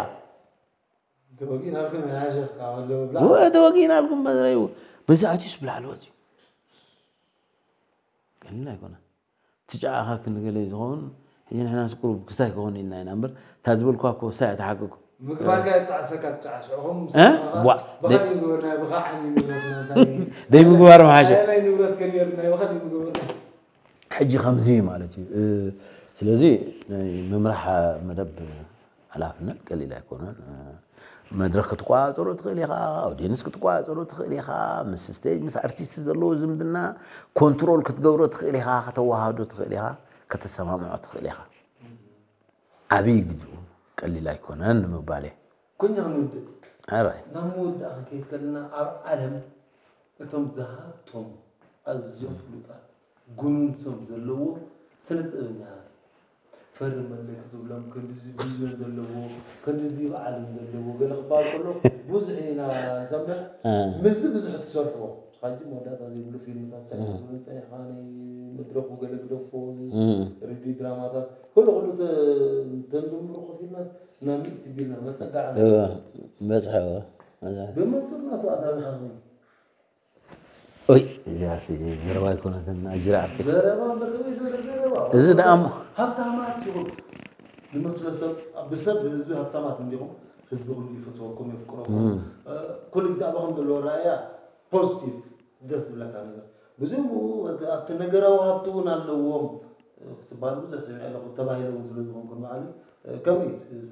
ተወጊእናልኩም በዝረዩ በዚ ኣትዩስ ብላዕሊ ወፂ ቀሊል ኣይኮነ እቲ ጫዓኻ ክንገለ ዝኸውን ሕጂ ንሕና ስቁሩብ ክስታይ ክኸውን ኢልና ኢና እምበር እታ ዝበልኳ እኮ ክስታይ ኣይተሓቀኩ ምግባርካ ይጣዕሰካ ትጫዓሽ ኹም እ? ዋ፣ ብኻሊእ ግበርና ብኻ ዓኒ ንብረትና እንታይ ደይ ምግባር መሓሸ ናይ ንብረት ከንየር ናይ ብኻሊእ ምግበርና ሕጂ ከምዚ እዩ ማለት እዩ እ፣ ስለዚ ናይ ምምራሕ መደብ ሓላፍነት ቀሊል ኣይኮነን እ፣ መድረክ ክትቆፃፀሮ ትኽእል ኢኻ፣ ኣውዲየንስ ክትቆፃፀሮ ትኽእል ኢኻ፣ ምስ ስቴጅ ምስ ኣርቲስት ዘለዎ ዝምድና ኮንትሮል ክትገብሮ ትኽእል ኢኻ፣ ከተወሃህዶ ትኽእል ኢኻ፣ ከተሰማምዖ ትኽእል ኢኻ። ዓብዪ ግድኡ ቀሊል ኣይኮነን ንምባል እየ። ኩኛ ክንውድእ ኣራይ ናብ ምውዳእ ክንከይድ ከለና ኣብ ዓለም እቶም ዝሃብቶም ኣዝዮም ፍሉጣት፣ ጉኑን ስም ዘለዎ ስነ ጥበበኛታት እዮም። ፈሪ መለኪ ዝብሎም ክንድዚ ቢልዮን ዘለዎ፣ ክንድዚ በዓልን ዘለዎ ገለ ክበሃል ከሎ ብዙሕ ኢና ንሰምዕ። ምስዚ ብዙሕ ትሰርሕዎ። ሕጂ መወዳእታ ዘይብሉ ፊልምታት ሰሪሕኩም ጸኒሕካ፣ ናይ መድረኹ ገለ ግደፎ፣ ሬድዮ ድራማታት፣ ኩሉ ኩሉ ተ-፣ ተንድምሩ ኮፍ ኢልናስ ናብ ሚእቲ ቢልና መጸጋዕና። እወ፣ በጽሐ፣ እወ፣ በጽሐ። ብመንጽር ናቱ ኣታዊኻ ከመይ? ኦይ፣ እዚኣስ ዘረባ ኣይኮነትን፣ ኣጅራ ዓርከይ። ዘረባ እምበር ከመይ ዝበለ ዘረባ? እዚ ደኣ እሞ ሃብታማት ኢኹም። ዝመስሎ ሰብ፣ ብሰብ፣ ብህዝቢ ሃብታማት እንዲኹም፣ ህዝብኹም ይፈትወኩም፣ የፍቅረኩም። እም። እ፣ ኩሉ ግዜ ኣባኹም ዘለዎ ረኣያ ፖዚቲቭ፣ ደስ ዝብለካ ነገር። ብዙም ኣብቲ ነገራዊ ሃብቲ እውን ኣለዎም፣ እ፣ ክትበሃል ብዙሕ ሰሚዐ ኣለኹ፣ ተባሂለ እውን ስለ ዝኾንኩ ንባዕለይ፣ እ፣ ከመይ እዩ?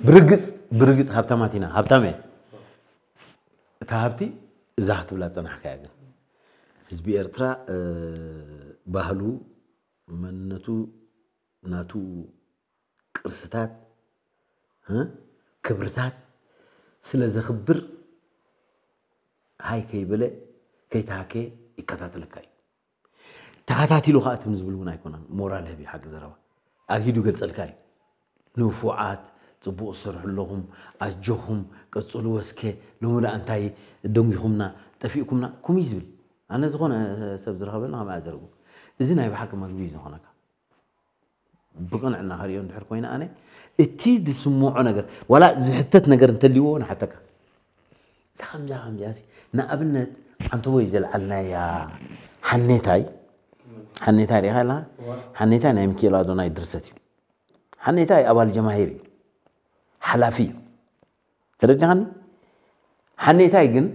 ብርግጽ፣ ብርግጽ ሃብታማት ኢና፣ ሃብታም እየ። እታ ሃብቲ እዛ ክትብላ ዝጸናሕካያ ግን፣ ህዝቢ ኤርትራ፣ እ፣ ባህሉ፣ መንነቱ፣ ናቱ ቅርስታት፣ እ፣ ክብርታት ስለ ዘኽብር፣ ሃይ ከይበለ፣ ከይተሃከየ ይከታተለካ እዩ። ተኸታቲሉ ኸኣ ትም ዝብል እውን ኣይኮነን። ሞራል ህቢ፣ ሓቂ ዘረባ። ኣግሂዱ ይገልጸልካ እዩ። ንፉዓት፣ ጽቡቕ ትሰርሑ ኣለኹም፣ ኣጆኹም፣ ቀጽልዎ እስከ፣ ሎሚ ደኣ እንታይ ደንጒኹምና፣ ጠፊእኩምና፣ ከምኡ እዩ ዝብል። ኣነ ዝኾነ ሰብ ዝረኸበኒ ከምኣ ዘርጉ። እዚ ናይ ብሓቂ መግቢ እዩ ዝኾነካ። ብቕንዕና ከርእዮ እንድሕር ኮይነ ኣነ፣ እቲ ዝስምዖ ነገር፣ ዋላ ዝሕተት ነገር እንተልይዎ ንሓተካ። እዛ ከምዛ ከምዚኣ ሲ፣ ንኣብነት፣ ዓንተቦይ ዘልዓልናያ ሓኔታይ፣ ሓኔታይ ሪኢኻ ኣለኻ? እዋ። ሓኔታይ ናይ ሚኪኤል ኣዶናይ ድርሰት እዩ። ሓኔታይ ኣባል ጀማሂር እዩ። ሓላፊ እዩ። ተረዲኻኒ? ሓኔታይ ግን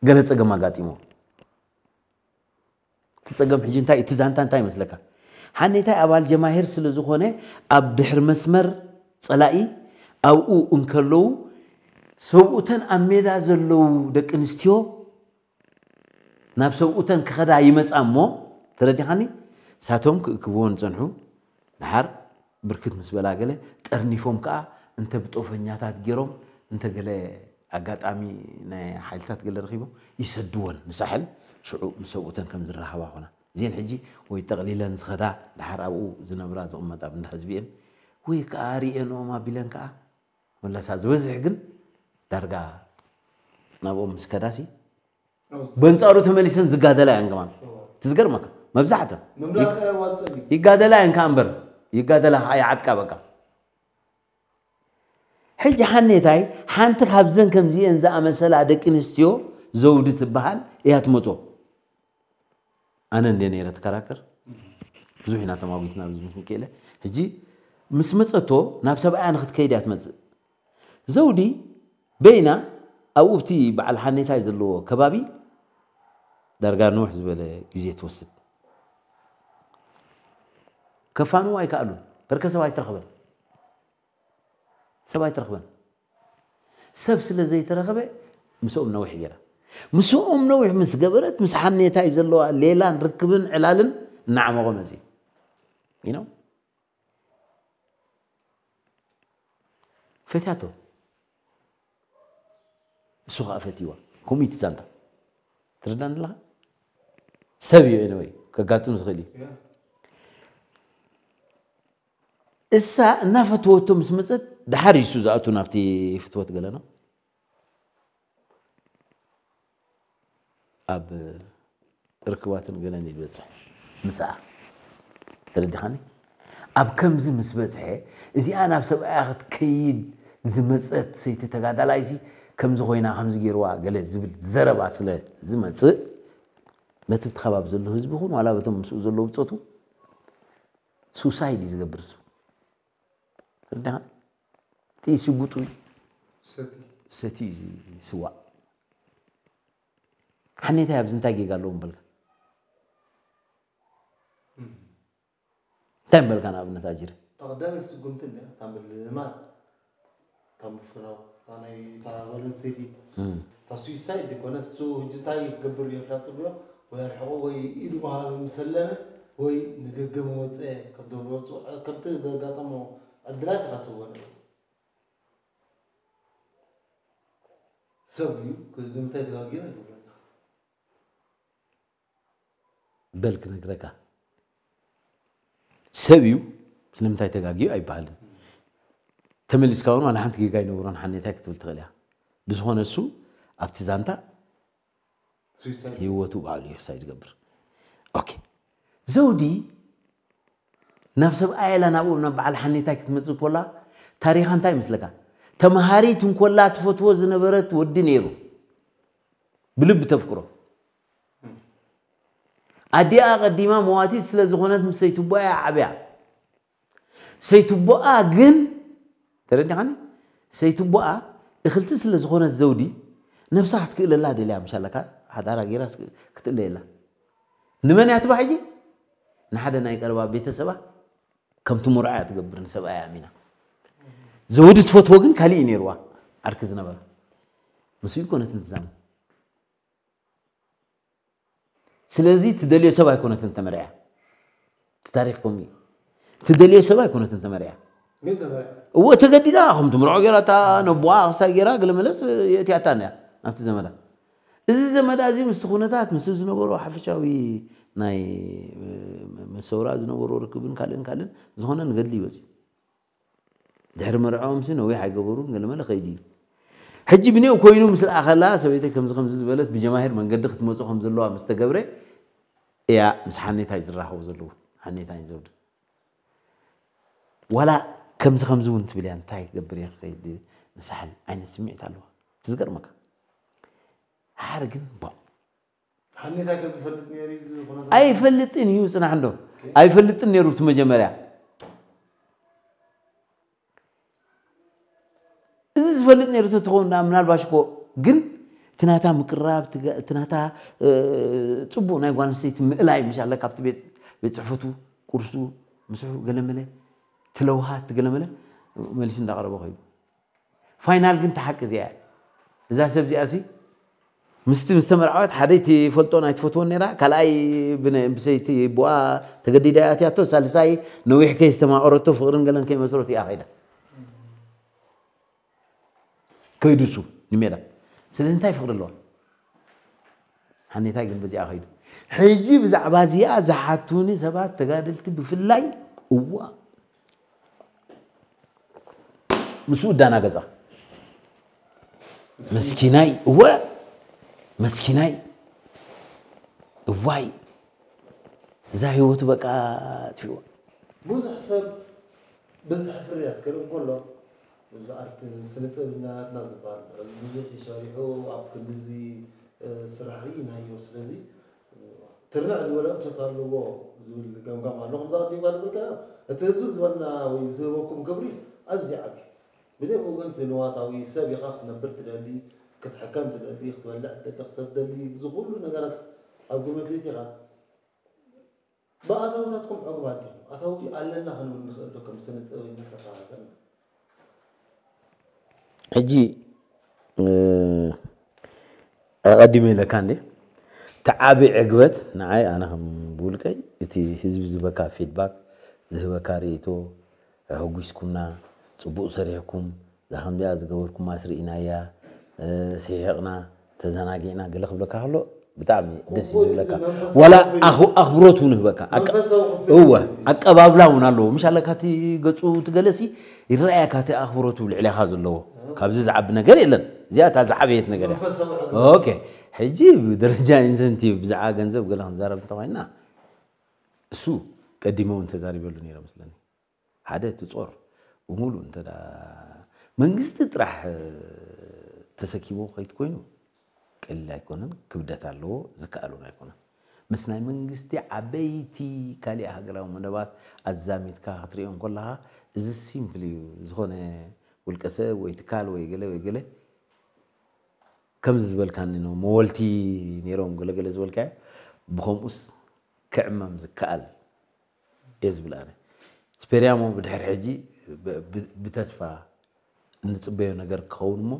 ገለ ጸገም ኣጋጢሞ። እቲ ጸገም ሕጂ እንታይ፣ እቲ ዛንታ እንታይ ይመስለካ? ሓኔታይ ኣባል ጀማሂር ስለ ዝኾነ፣ ኣብ ድሕሪ መስመር ጸላኢ ኣብኡ እንከለዉ፣ ሰብኡተን ኣብ ሜዳ ዘለዉ ደቂ ኣንስትዮ ናብ ሰብኡተን ክኸዳ ይመጻ እሞ፣ ተረዲኻኒ? ሳቶም ክእክብወን ዝጸንሑ፣ ደሓር ብርክት ምስ በላ ገለ፣ ጠርኒፎም ከኣ እንተ ብጦፈኛታት ገይሮም፣ እንተ ገለ ኣጋጣሚ ናይ ሓይልታት ገለ ረኺቦም፣ ይሰድወን ንሳሕል፣ ሽዑ ምስ ሰብኡተን ከም ዝራኸባ ኾና። እዚአን ሕጂ ወይ ጠቕሊለን ዝኸዳ፣ ደሓር ኣብኡ ዝነብራ ዝቕመጣ ብንዳ ህዝቢ እየን፣ ወይ ከኣ ሪኤንኦም ኣቢለን ከኣ መለሳ። ዝበዝሕ ግን ዳርጋ ናብኦም ምስ ከዳሲ፣ በንጻሩ ተመሊሰን ዝጋደላ እየን ከማን። እዎ። እቲ ዝገርመካ፣ መብዛሕተን ምምላስ ከ ኣየዋጽእን እዩ። ይጋደላ እየን ከኣ እምበር፣ ይጋደላ ከኣ ይዓጥቃ በቃ። ሕጂ ሓኔታይ ሓንቲ ካብዘን ከምዚአን ዝኣመሰላ ደቂ ኣንስትዮ ዘውዲ ትበሃል እያ ትመጾ። ኣነ እንደ ነይረ እቲ ካራክተር ብዙሕ ኢና ተማጒትና ኣብዚ ምስ ሚኪኤለ። ሕጂ ምስ መጸቶ ናብ ሰብኣያ ንኽትከይድ እያ ትመጽእ። ዘውዲ በይና ኣብኡ ኣብቲ በዓል ሓኔታይ ዘለዎ ከባቢ ዳርጋ ንውሕ ዝበለ ግዜ ትወስድ። ከፋንዋ ኣይከኣሉን። በርከ ሰብ ኣይተረኽበን። ሰብ ኣይተረኽበን። ሰብ ስለ ዘይተረኽበ ምስኦም ነዊሕ ገይራ። ምስኦም ነዊሕ ምስ ገበረት ምስ ሓኔታይ ዘለዋ ሌላን ርክብን ዕላልን እናዓመቖ መጺኡ። You know? ፈትያቶ። እሱ ኸኣ ፈትይዋ። ከምኡ እዩ እቲ ዛንታ። ትርዳን ኣለኻ? ሰብ እዩ፣ anyway፣ ከጋጥም ዝኽእል እዩ። ያ። እሳ እናፈተወቶ ምስ መጸት፣ ደሓር እዩ እሱ ዝኣቱ ናብቲ ፍትወት ገለ ነው። ኣብ ርክባትን ገለን እዩ ዝበጽሕ ምስኣ። ተረዲኻኒ? ኣብ ከምዚ ምስ በጽሐ፣ እዚኣ ናብ ሰብኣያ ክትከይድ ዝመጸት ሰይቲ ተጋዳላይሲ ከምዚ ኮይና፣ ከምዚ ገይርዋ ገለ ዝብል ዘረባ ስለ ዝመጽእ፣ በቲ ኣብቲ ከባቢ ዘሎ ህዝቢ ይኹን ዋላ በቶም ምስኡ ዘለዉ ብጾቱ፣ ሱሳይድ እዩ ዝገብር እሱ። ተረዲኻ? እቲ ሽጉጡ እዩ። ሰቲ። ሰቲ እዩ ዝስዋእ። ሓኔታይ ኣብዚ እንታይ ጌጋ ኣለዎ ምበልካ? እም። እንታይ ምበልካ ንኣብነት ኣጂረ? እታ ቀዳመይቲ ስጉምቲ እንድያ፣ እታ ምልማን፣ እታ ምፍናው፣ እታ ናይ፣ እታ ጓል ኣንስተይቲ፣ እም። እታ ሱይሳይድ ዘይኮነ፣ እሱ ሕጂ እንታይ ክገብር እዩ ኢልካ ትጽብዮ? ወይ ኣርሕቖ ወይ ኢዱ ብሃበ ምስ ሰለመ፣ ወይ ንደገ ምወጸ ከም ዘሎ ጽውዕ-፣ ከምቲ ዘጋጠሞ ዕድላት ኢኻ ትህቦ ነይሩ። ሰብ እዩ። ንምንታይ ተጋግዩ ኣይትብሎን ኢኻ። በል ክነግረካ፣ ሰብ እዩ። ስለምንታይ ተጋግዩ ኣይበሃልን። ተመሊስካ እውን ዋላ ሓንቲ ጌጋ ኣይነበሮን ሓኔታይ ክትብል ትኽእል እያ። ብዝኾነ እሱ ኣብቲ ዛንታ ሱይሳይድ ህይወቱ ባዕሉ እዩ ሱይሳይድ ዝገብር። ኦኬ፣ ዘውዲ ናብ ሰብኣያ ኢላ ናብኡ ናብ በዓል ሓኔታይ ክትመፅእ ኮላ ታሪኻ እንታይ ይመስለካ? ተምሃሪት እንኮላ ትፈትዎ ዝነበረት ወዲ ነይሩ፣ ብልቢ ተፍቅሮ። ኣዲኣ ቀዲማ መዋቲት ስለ ዝኾነት ምስ ሰይትቦኣ እያ ዓብያ። ሰይትቦኣ ግን ተረዲኻኒ? ሰይትቦኣ እኽልቲ ስለ ዝኾነት ዘውዲ ነብሳ ክትክእለላ ደልያ ምሻለካ ሓዳራ ገይራ ክትእለየላ። ንመን እያ ትባ ሕጂ? ንሓደ ናይ ቀረባ ቤተሰባ ከምቲ ሙርዓ እያ ትገብር ንሰብኣያ ኣሚና። ዘውዲ ትፈትዎ ግን ካሊእ እዩ ነይርዋ ዓርኪ ዝነበረ። ምስኡ ይኮነትን ትዛመድ። ስለዚ ትደልዮ ሰብ ኣይኮነትን ተመርዕያ። እቲ ታሪኽ ከምኡ እዩ። ትደልዮ ሰብ ኣይኮነትን ተመርዕያ። ግን ተመርዕያ እወ ተገዲዳ ከም ትምርዖ ገይራ እታ ነቦኣ ክሳይ ገይራ ገለ መለስ የእትያታ እያ ናብቲ ዘመዳ። እዚ ዘመዳ እዚ ምስቲ ኩነታት ምስ ዝነበሮ ሓፈሻዊ ናይ መሰውራ ዝነበሮ ርክብን ካልእን ካልእን ዝኾነ ንገድሊ ይወፅእ። ድሕሪ መርዕኦም ሲ ነዊሕ ኣይገበሩን ገለመለ ከይዱ እዩ። ሕጂ ብኔው ኮይኑ ምስ ለኣኸላ ሰበይተይ ከምዚ ከምዚ ዝበለት ብጀማሂር መንገዲ ክትመፁ ከም ዘለዋ ምስ ተገብረ እያ ምስ ሓኔታይ ዝራኸቡ ዘለዉ። ሓኔታይ ዘውድ ዋላ ከምዚ ከምዚ እውን ትብል እያ እንታይ ክገብር እየ ክኸይድ ንሳሕል ዓይነት ስምዒት ኣለዋ። ትዝገርመካ ሓር ግን ቧ ሓኔታ ከ ዝፈልጥ ነይሩ እዩ ዝኾነ ኣይፈልጥን እዩ ጽናሕ እንዶ ኣይፈልጥን ነይሩ እቲ መጀመርያ። እዚ ዝፈልጥ ነይሩ ተትኸውን ዳ ምናልባሽ እኮ ግን ትናታ ምቅራብ ትናታ ጽቡቅ ናይ ጓል ኣንስተይቲ ምእላይ ምሽ ኣለ ካብቲ ቤት ቤት ጽሕፈቱ ቁርሱ ምስሑ ገለመለ ትለውሃት ትገለመለ መሊሱ እንዳቀረበ ኮይኑ ፋይናል ግን ተሓቂ እዚኣ እያ። እዛ ሰብ እዚኣ ሲ ምስቲ ምስ ተመርዓወት ሓደ ትፈልጦን ኣይትፈትዎን ነይራ ካልኣይ ብሰይቲ ብኣ ተገዲዳ እያ ኣትያቶ ሳልሳይ ነዊሕ ከይስተማቀረቶ ፍቅርን ገለን ከይመስረቱ እያ ከይዳ ከይዱሱ ንሜዳ ስለዚ እንታይ ፍቅሪ ኣለዋ ሓኔታይ ግን በዚኣ ከይዱ ሕጂ ብዛዕባ እዚኣ ዝሓቱኒ ሰባት ተጋደልቲ ብፍላይ እዋ ምስኡ እዳና ገዛ መስኪናይ እወ መስኪናይ እዋይ እዛ ህይወቱ በቃ ኣጥፊእዋ ብዙሕ ሰብ ብዝሒ ፍርያት ክርኢ እንከሎ ኣብዚ ኣርቲ ስነ ጥበበኛታትና ዝበሃል ብዙሕ ይሰሪሑ ኣብ ክንድዚ ስራሕ ርኢናዮ ስለዚ ትርንዕ ዝበለ እቶት ኣለዎ ዝብል ገምጋም ኣሎ ከምዛ ቅድም ዝበልካዮ እቲ ህዝቢ ዝበልና ወይ ዝህበኩም ክብሪ ኣዝዩ ዓብዩ ብደም ወገን እቲ ንዋታዊ ሰብ ኢኻ ክትነብር ትደሊ ክትሕከም ትደሊ ክትበልዕ ትደሊ ክሰት ትደሊ እዚ ኩሉ ነገራት ኣብ ግምት ኢኻ ብኣታውታትኩም ዕጉባት ዲኹም ኣታዊ ኣለና ክንብል ንኽእል ዶ ከም ስነ ጥበበኛታት ሃገርና ሕጂ ኣቐዲመ ኢለካ እንዴ እቲ ዓቢ ዕግበት ንዓይ ኣነ ከም ብውልቀይ እቲ ህዝቢ ዝበካ ፊድባክ ዝህበካ ርእይቶ ኣሐጒስኩምና ጽቡቕ ሰሪሕኩም እዛ ከምዚኣ ዝገበርኩማ ስርኢናያ ስሒቕና ተዘናጊዕና ገለ ክብለካ ከሎ ብጣዕሚ ደስ እዩ ዝብለካ ዋላ ኣኽብሮት እውን ህበካ እወ ኣቀባብላ እውን ኣለዎ ምሽ ኣለካ እቲ ገፁ ትገለሲ ይረኣየካ እቲ ኣኽብሮቱ ልዕሌኻ ዘለዎ ካብዚ ዝዓቢ ነገር የለን እዚኣ እታ ዝዓበየት ነገር እያ ኦኬ ሕጂ ብደረጃ ኢንሰንቲቭ ብዛዕባ ገንዘብ ገለ ክንዛረብ እንተኮይና እሱ ቀዲመ እውን ተዛሪበሉ ነይረ መስለኒ ሓደ እቲ ጾር ብምሉእ እንተ መንግስቲ ጥራሕ ተሰኪሙ ከይት ኮይኑ ቀሊል ኣይኮነን ክብደት ኣለዎ ዝከኣል እውን ኣይኮነን ምስ ናይ መንግስቲ ዓበይቲ ካሊእ ሃገራዊ መደባት ኣዛሚትካ ክትሪኦ እንከለኻ እዚ ሲምፕል እዩ ዝኾነ ውልቀሰብ ወይ ትካል ወይ ገለ ወይ ገለ ከምዚ ዝበልካኒ ነው መወልቲ ነይሮም ገለገለ ዝበልካዮ ብከምኡስ ክዕመም ዝከኣል እየ ዝብል ኣነ ስፔርያሞ ብድሕር ሕጂ ብተስፋ እንፅበዮ ነገር ክኸውን እሞ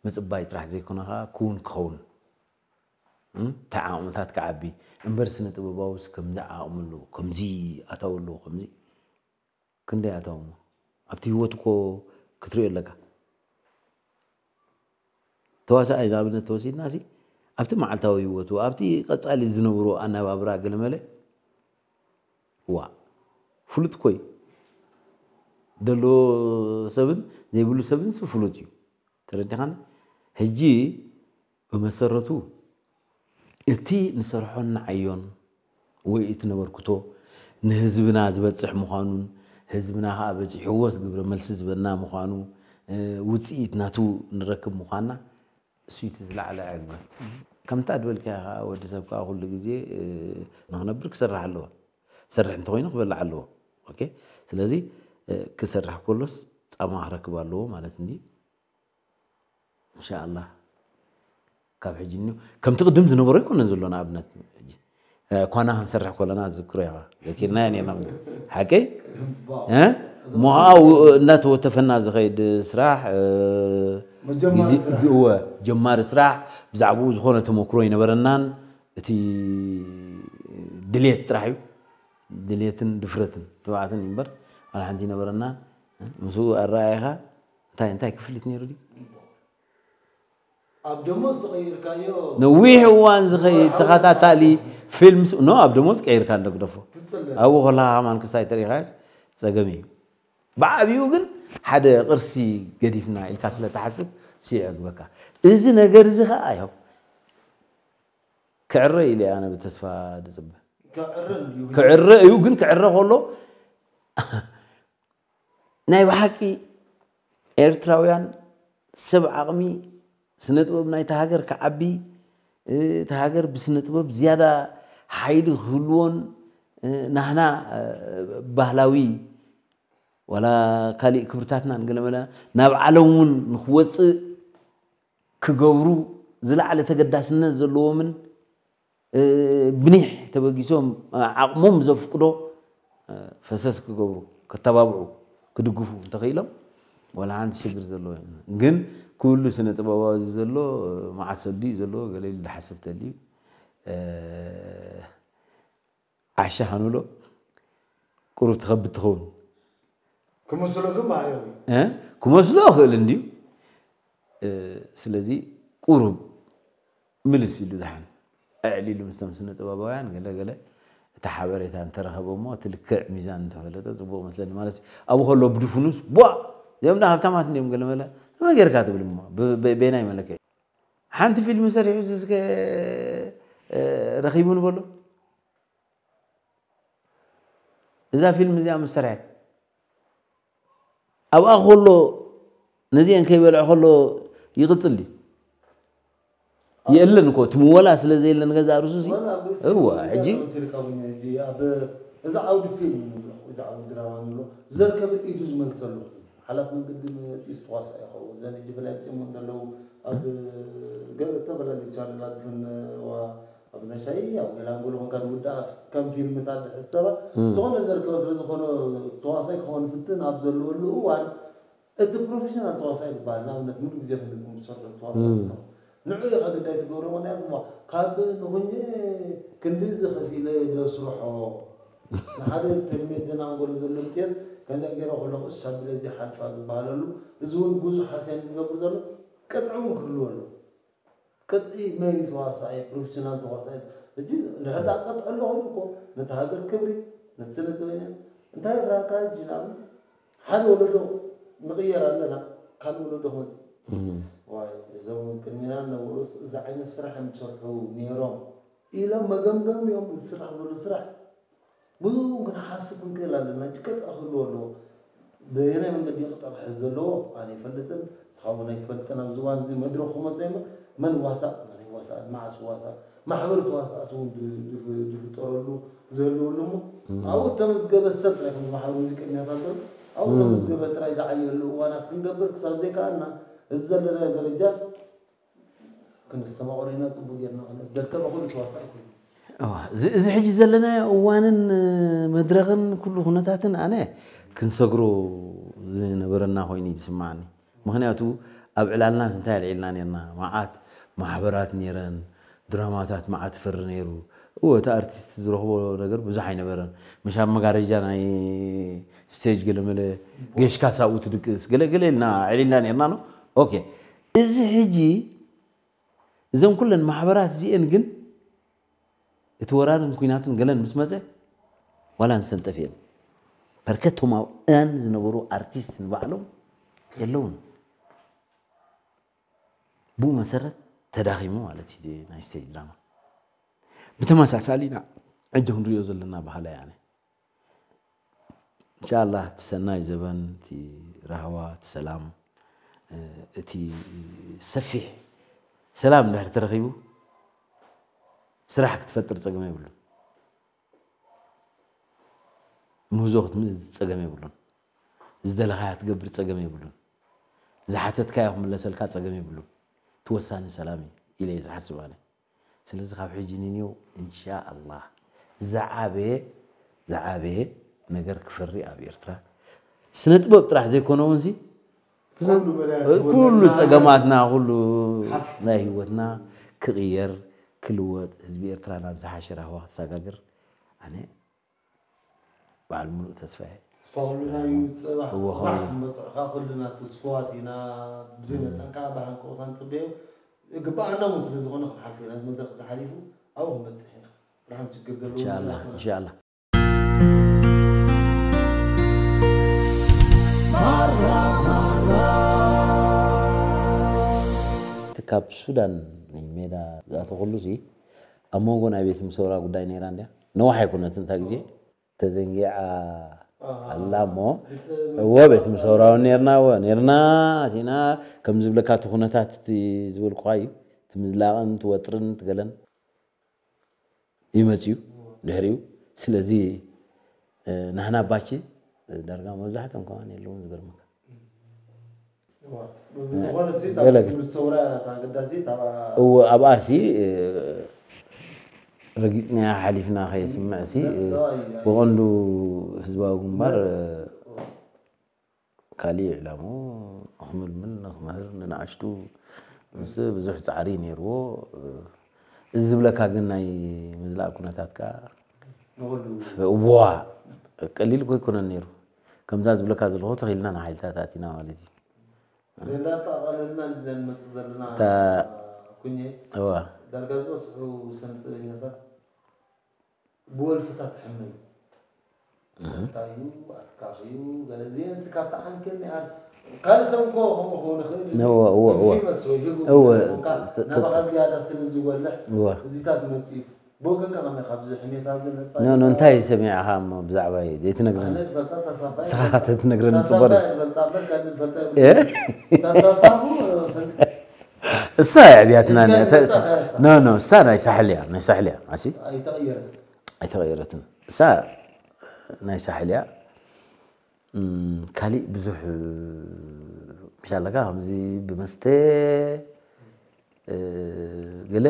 ምፅባይ ጥራሕ ዘይኮነ ከዓ ክውን ክኸውን ተዓቕምታት ክዓቢ እምበር ስነ ጥበባውስ ከምዚ ዓቕሚ ኣለዎ ከምዚ ኣታዊ ኣለዎ ከምዚ ክንደይ ኣታዊ እሞ ኣብቲ ህይወት እኮ ክትሪኦ ኣለካ ተዋሳኣይ ንኣብነት ተወሲድና ሲ ኣብቲ መዓልታዊ ህይወቱ ኣብቲ ቀጻሊ ዝነብሮ ኣነባብራ ገለመለ ዋ ፍሉጥ ኮይ ደሎ ሰብን ዘይብሉ ሰብን ሲ ፍሉጥ እዩ። ተረዲኻኒ? ሕጂ ብመሰረቱ እቲ ንሰርሖን ንዓዮን ወይ እቲ ነበርክቶ ንህዝብና ዝበጽሕ ምዃኑን ህዝብና ከዓ በጺሕዎስ ግብረ መልሲ ዝበና ምዃኑ ውፅኢት ናቱ ንረክብ ምዃንና እሱ እቲ ዝለዓለ ዕግበት። ከምታ ድበልካ ከዓ ወዲ ሰብ ከዓ ኩሉ ግዜ ንክነብር ክሰርሕ ኣለዎ። ሰርሕ እንተኮይኑ ክበልዕ ኣለዎ። ኦኬ ስለዚ ክሰርሕ ከሎስ ፃማ ክረክብ ኣለዎ ማለት እንዲ ኢንሻኣላህ ካብ ሕጂ እኒ ከምቲ ቅድም ዝነበሮ ኣይኮነን ዘሎ ንኣብነት ኳና ክንሰርሕ ከለና ዝክሮ ኢኻ ዘኪርናዮ ኔርና ሓቀይ ሞሃው እናተወተፈና ዝኸይድ ስራሕ እወ ጀማሪ ስራሕ ብዛዕባኡ ዝኾነ ተመክሮ ይነበረናን እቲ ድሌት ጥራሕ እዩ ድሌትን ድፍረትን ትብዓትን እምበር ዋላ ሓንቲ ይነበረናን ምስኡ ኣረኣየኻ እንታይ እንታይ ክፍሊት ነይሩ ድዩ ኣብ ደሞዝ ተቐይርካዮ ነዊሕ እዋን ዝኸይድ ተኸታታሊ ፊልም ስ- ኖ ኣብ ደሞዝ ቀይርካ እንደግደፎ ትጽለ ኣብኡ ከለኻ ከማን ክስታይ ተሪኻዮስ ፀገም እዩ ብዓብኡ ግን ሓደ ቅርሲ ገዲፍና ኢልካ ስለ ትሓስብ ስየዕግበካ እዚ ነገር እዚ ከዓ ያው ክዕረ ኢለ ኣነ ብተስፋ ዝፅበ ክዕረ እዩ ክዕረ እዩ ግን ክዕረ ከሎ ናይ ብሓቂ ኤርትራውያን ሰብ ዓቕሚ ስነ ጥበብ ናይታ ሃገር ክዓቢ እታ ሃገር ብስነ ጥበብ ዝያዳ ሓይሊ ክህልዎን ናህና ባህላዊ ዋላ ካሊእ ክብርታትና ንገለመለ ናብ ዓለም እውን ንክወፅእ ክገብሩ ዝለዓለ ተገዳስነት ዘለዎምን ብኒሕ ተበጊሶም ዓቕሞም ዘፍቅዶ ፈሰስ ክገብሩ ከተባብዑ ክድግፉ እንተኽኢሎም ዋላ ሓንቲ ሽግር ዘለዎ ግን ኩሉ ስነ ጥበባዊ ዘሎ መዓት ሰልዲ እዩ ዘለዎ ገለ ኢሉ ዝሓስብ ተልዩ ዓሻ ሃኑሎ ቁሩብ ትኸብድ ትኸውን ክመስሎ ግን ባህርያዊ ክመስሎ እኽእል እንድዩ ስለዚ ቁሩብ ምልስ ኢሉ ድሓን ኣዕሊሉ ምስቶም ስነ ጥበባውያን ገለ ገለ እቲ ሓበሬታ እንተረኸበ እሞ እቲ ልክዕ ሚዛን እንተፈለጠ ፅቡቅ መስለኒ ማለት ኣብኡ ከሎ ብድፉኑስ ቧ እዚኦም ዳ ሃብታማት እንዲዮም ገለ መለ ከመይ ጌርካ ትብል እሞ ቤናይ መለክዒ ሓንቲ ፊልም ሰሪሑ እስከ ረኺቡ ንበሎ እዛ ፊልም እዚኣ ምስ ሰርሐ ኣብኣ ከሎ ነዚአን ከይበልዐ ከሎ ይቕፅል ድዩ? የለን እኮ እቲ ምወላ ስለ ዘየለን ገዛ ርሱ ሲ እዋ ሕጂ እዚ ዓውዲ ፊልም ንብሎ እዚ ዓውዲ ድራማ ንብሎ ዘርከበ ኢዱ ዝመልሰሉ ሓላፍ መንገዲ መፂኡ ዝተዋሳ ይኸውን ዘን ሕጂ ብላይ ፅሙ እንደለዉ ኣብ ገለ ዝተፈላለዩ ቻነላት ዝፍነዋ ኣብ ናይ ሻሂ ኣብ ገለ ኣንጎሎ ኮንካ ዝውዳእ ከም ፊልምታት ዝሕሰባ ዝኾነ ዘርከበ ስለ ዝኾነ ተዋሳይ ክኾን ፍትን ኣብ ዘለወሉ እዋን እቲ ፕሮፌሽናል ተዋሳይ ዝበሃል ንኣብነት ሙሉ ግዜ ክንሰርሑ ተዋሳይ ንዑ ኢኻ ግዳይ ትገብሮ ምክንያቱ ካብ ንኹኝ ክንዲ ዝኸፊለ ደስርሖ ንሓደ ተልሜድን ኣንጎሎ ዘሎ ምፅየስ ከምዚኣ ገይረ ከለኹ እሳ ብለዚ ሓልፋ ዝበሃለሉ እዚ እውን ብዙሕ ሓስያን ዝገብር ዘሎ ቅጥዒ እውን ክህልዎ ኣለዎ ቅጥዒ መን ተዋሳኢ ፕሮፌሽናል ተዋሳኢ ሕጂ እንድሕር ዳ ቅጥዒ ኣሎ ኮይኑ እኮ ነቲ ሃገር ክብሪ ነቲ ስነ ጥበኛ እንታይ ይረሃካ ሕጂ ናብ ሓደ ወለዶ ንቕየር ኣለና ካልእ ወለዶ ክመፅእ ዋይ እዞም ቅድሚና ነበሩስ እዚ ዓይነት ስራሕ እዮም ዝሰርሑ ነይሮም ኢሎም መገምገም እዮም ዝስራሕ ዘሎ ስራሕ ብዙ ክንሓስብ ክንክእል ኣለና ሕጂ ቅጥዒ ክህልዎ ኣለዎ በየናይ መንገዲ ቅጥዒ ክሕዝ ዘለዎ ኣነ ይፈልጥን ንስኻ እውን ኣይትፈልጥን ኣብዚ እዋን እዚ መድረኽ ክመፀ እምበር መን ዋሳእ መን ኣይዋሳእን መዓስ ዋሳእ ማሕበር ተዋሳእቲ እውን ዝፍጠረሉ ዝህልወሉ እሞ ኣብኡ እተመዝገበ ሰብ ጥራይ ከም ማሕበር ሙዚቀኛታት ዘሎ ኣብኡ እተመዝገበ ጥራይ ዝዓየሉ እዋናት ክንገብር ክሳብ ዘይከኣልና እዚ ዘለናዮ ደረጃስ ክንስተማቐሮ ኢና ፅቡቅ ጌርና ክንደከመ ኩሉ ተዋሳእ ይኮይኑ እዚ ሕጂ ዘለናዮ እዋንን መድረኽን ኩሉ ኩነታትን ኣነ ክንሰግሮ ዝነበረና ኮይኑ እዩ ዝስማዓኒ ምክንያቱ ኣብ ዕላልናስ እንታይ ኣልዒልና ነርና መዓት ማሕበራት ነይረን ድራማታት መዓት ፈሪ ነይሩ እወ እቲ ኣርቲስት ዝረኽቦ ነገር ብዙሕ ኣይነበረን ምሽ ኣብ መጋረጃ ናይ ስቴጅ ገለመለ ገሽካ ሳብኡ ትድቅስ ገለገለ ኢልና ኣዕሊልና ነርና ነው ኦኬ እዚ ሕጂ እዘን ኩለን ማሕበራት እዚኤን ግን እቲ ወራርን ኩናትን ገለን ምስ መጸ ዋላ ንሰንጠፍ እየን። በርከቶም ኣብኣን ዝነበሩ ኣርቲስት ንባዕሎም የለውን። ብኡ መሰረት ተዳኺሙ ማለት እዩ ናይ ስቴጅ ድራማ። ብተመሳሳሊ ኢና ሕጂ ክንሪኦ ዘለና ባህላ ያነ እንሻላ እቲ ሰናይ ዘበን፣ እቲ ራህዋ፣ እቲ ሰላም፣ እቲ ሰፊሕ ሰላም እንድሕር ተረኺቡ ስራሕ ክትፈጥር ጸገም የብሉን። ምህዞ ክትምእዝ ጸገም የብሉን። ዝደለኻያ ትገብር ጸገም የብሉን። ዝሓተትካዮ ክምለሰልካ ጸገም የብሉን። እቲ ወሳኒ ሰላም እዩ ኢለ እየ ዝሓስብ ኣነ። ስለዚ ካብ ሕጂ ንንየው እንሻኣላህ ዝዓበየ ዝዓበየ ነገር ክፈሪ ኣብ ኤርትራ ስነ ጥበብ ጥራሕ ዘይኮነ እውን ሲ ኩሉ ጸገማትና ኩሉ ናይ ህይወትና ክቕየር ክልወጥ ህዝቢ ኤርትራ ናብ ዝሓሸ ራህዋ ክሰጋግር ኣነ በዓል ሙሉእ ተስፋ እየ። ተስፋ ኩሉና እዩ። ፅባሕ እዎ፣ ፅባሕ ከምኡ። ክንበፅዕካ ኩልና ትስፉዋት ኢና። ብዘይ መጠን ከዓ ብሃንቀውታ ንፅበዮ። ግበኣና እውን ስለ ዝኾነ ክንሓልፎ ኢና። እዚ መድረኽ እዚ ሓሊፉ ኣብኡ ክንበፅሕ ኢና። ብርሃን ችግር ዘለዎ ኢንሻኣላህ፣ ነገር ኣይኮነን። ኢንሻኣላህ። እቲ ካብ ሱዳን ሜዳ ዝኣተኹሉ ሲ ኣብ መንጎ ናይ ቤት ምሰውራ ጉዳይ ነይራ እንድያ። ነዋሕ ኣይኮነትን እታ ግዜ። ተዘንጊዓ ኣላ እሞ እዎ ቤት ምሰውራውን ነርና እዎ ነርና ኣቲና ከም ዝብለካ እቲ ኩነታት እቲ ዝበልኩኻ እዩ እቲ ምዝላቕን እቲ ወጥርን እቲ ገለን ይመፅዩ ድሕሪኡ ስለዚ ናህና ባቺ ዳርጋ መብዛሕትኦም ከማን የለውን ዝገርመካ ዝኾነ ሲ እታ ገለ ግን። ትምህርቲ ሰውራ እታ ኣገዳሲት ኣብ እወ ኣብኣ ሲ ረጊፅናያ ሓሊፍና ከየስምዕ ሲ ብቐንዱ ህዝባዊ ግንባር ካሊእ ዕላሙ ንክምልምል ንክምህር ንንኣሽቱ ምስ ብዙሕ ፃዕሪ ነይርዎ እዚ ዝብለካ ግን ናይ ምዝላእ ኩነታት ከዓ ንኹሉ ዋ ቀሊል እኮ ኣይኮነን ነይሩ ከምዛ ዝብለካ ዘለኹ ተኺልና ንሓይልታት ኣቲና ማለት እዩ ዜና ኣጠቓለልና እንድና ንመፅእ ዘለና እታ ኩኘ እዋ ዳርጋ ዝበዝሑ ሰነ ጥበኛታት ብወልፍታት ሕመዩ ሰታዩ ኣትካኽዩ ገለ እዚአንስ ካብቲ ዓንኬል ናይ ኣር ካልእ ሰብ እኮ ከምኡ ክኸውን ይኽእል እዩ። እወ፣ እወ፣ እወ። ኢንፊመስ ወይ ህጉ እወ፣ እንተኾንካ ተ- ተ- ናባኻ ዝያዳ ስለ ዝወልሕ እወ። እዚታት መፅእ እዩ። ብወገንካ ከመይ ካብዚ ሕሜታ እዚ ነፃ ኖ ኖ ኢኻ? እንታይ ሰሚዕኻ እሞ ብዛዕባ ዘይትነግረኒ ኣነ ዝፈልጣ ተሳፋ ንስኻ ተትነግረኒ ጽቡቕ ተሳፋ እዩ። ይፈልጣ እምበር ካልእ ዝፈልጣ እ? የብሉን። ተሳፋ እሞ ፈልጣ እሳ ዕብያትና እስከ እኒኣ፣ እታ- ንገጻ ከሳ። ኖ ኖ እሳ ናይ ሳሕል እያ ናይ ሳሕል እያ ማሲ ኣይተቐየረት። ኣይተቐየረትን እሳ ናይ ሳሕል እያ እም፣ ካሊእ ብዙሕ ምሻለካ ከምዚ ብመስተ እ፣ ገለ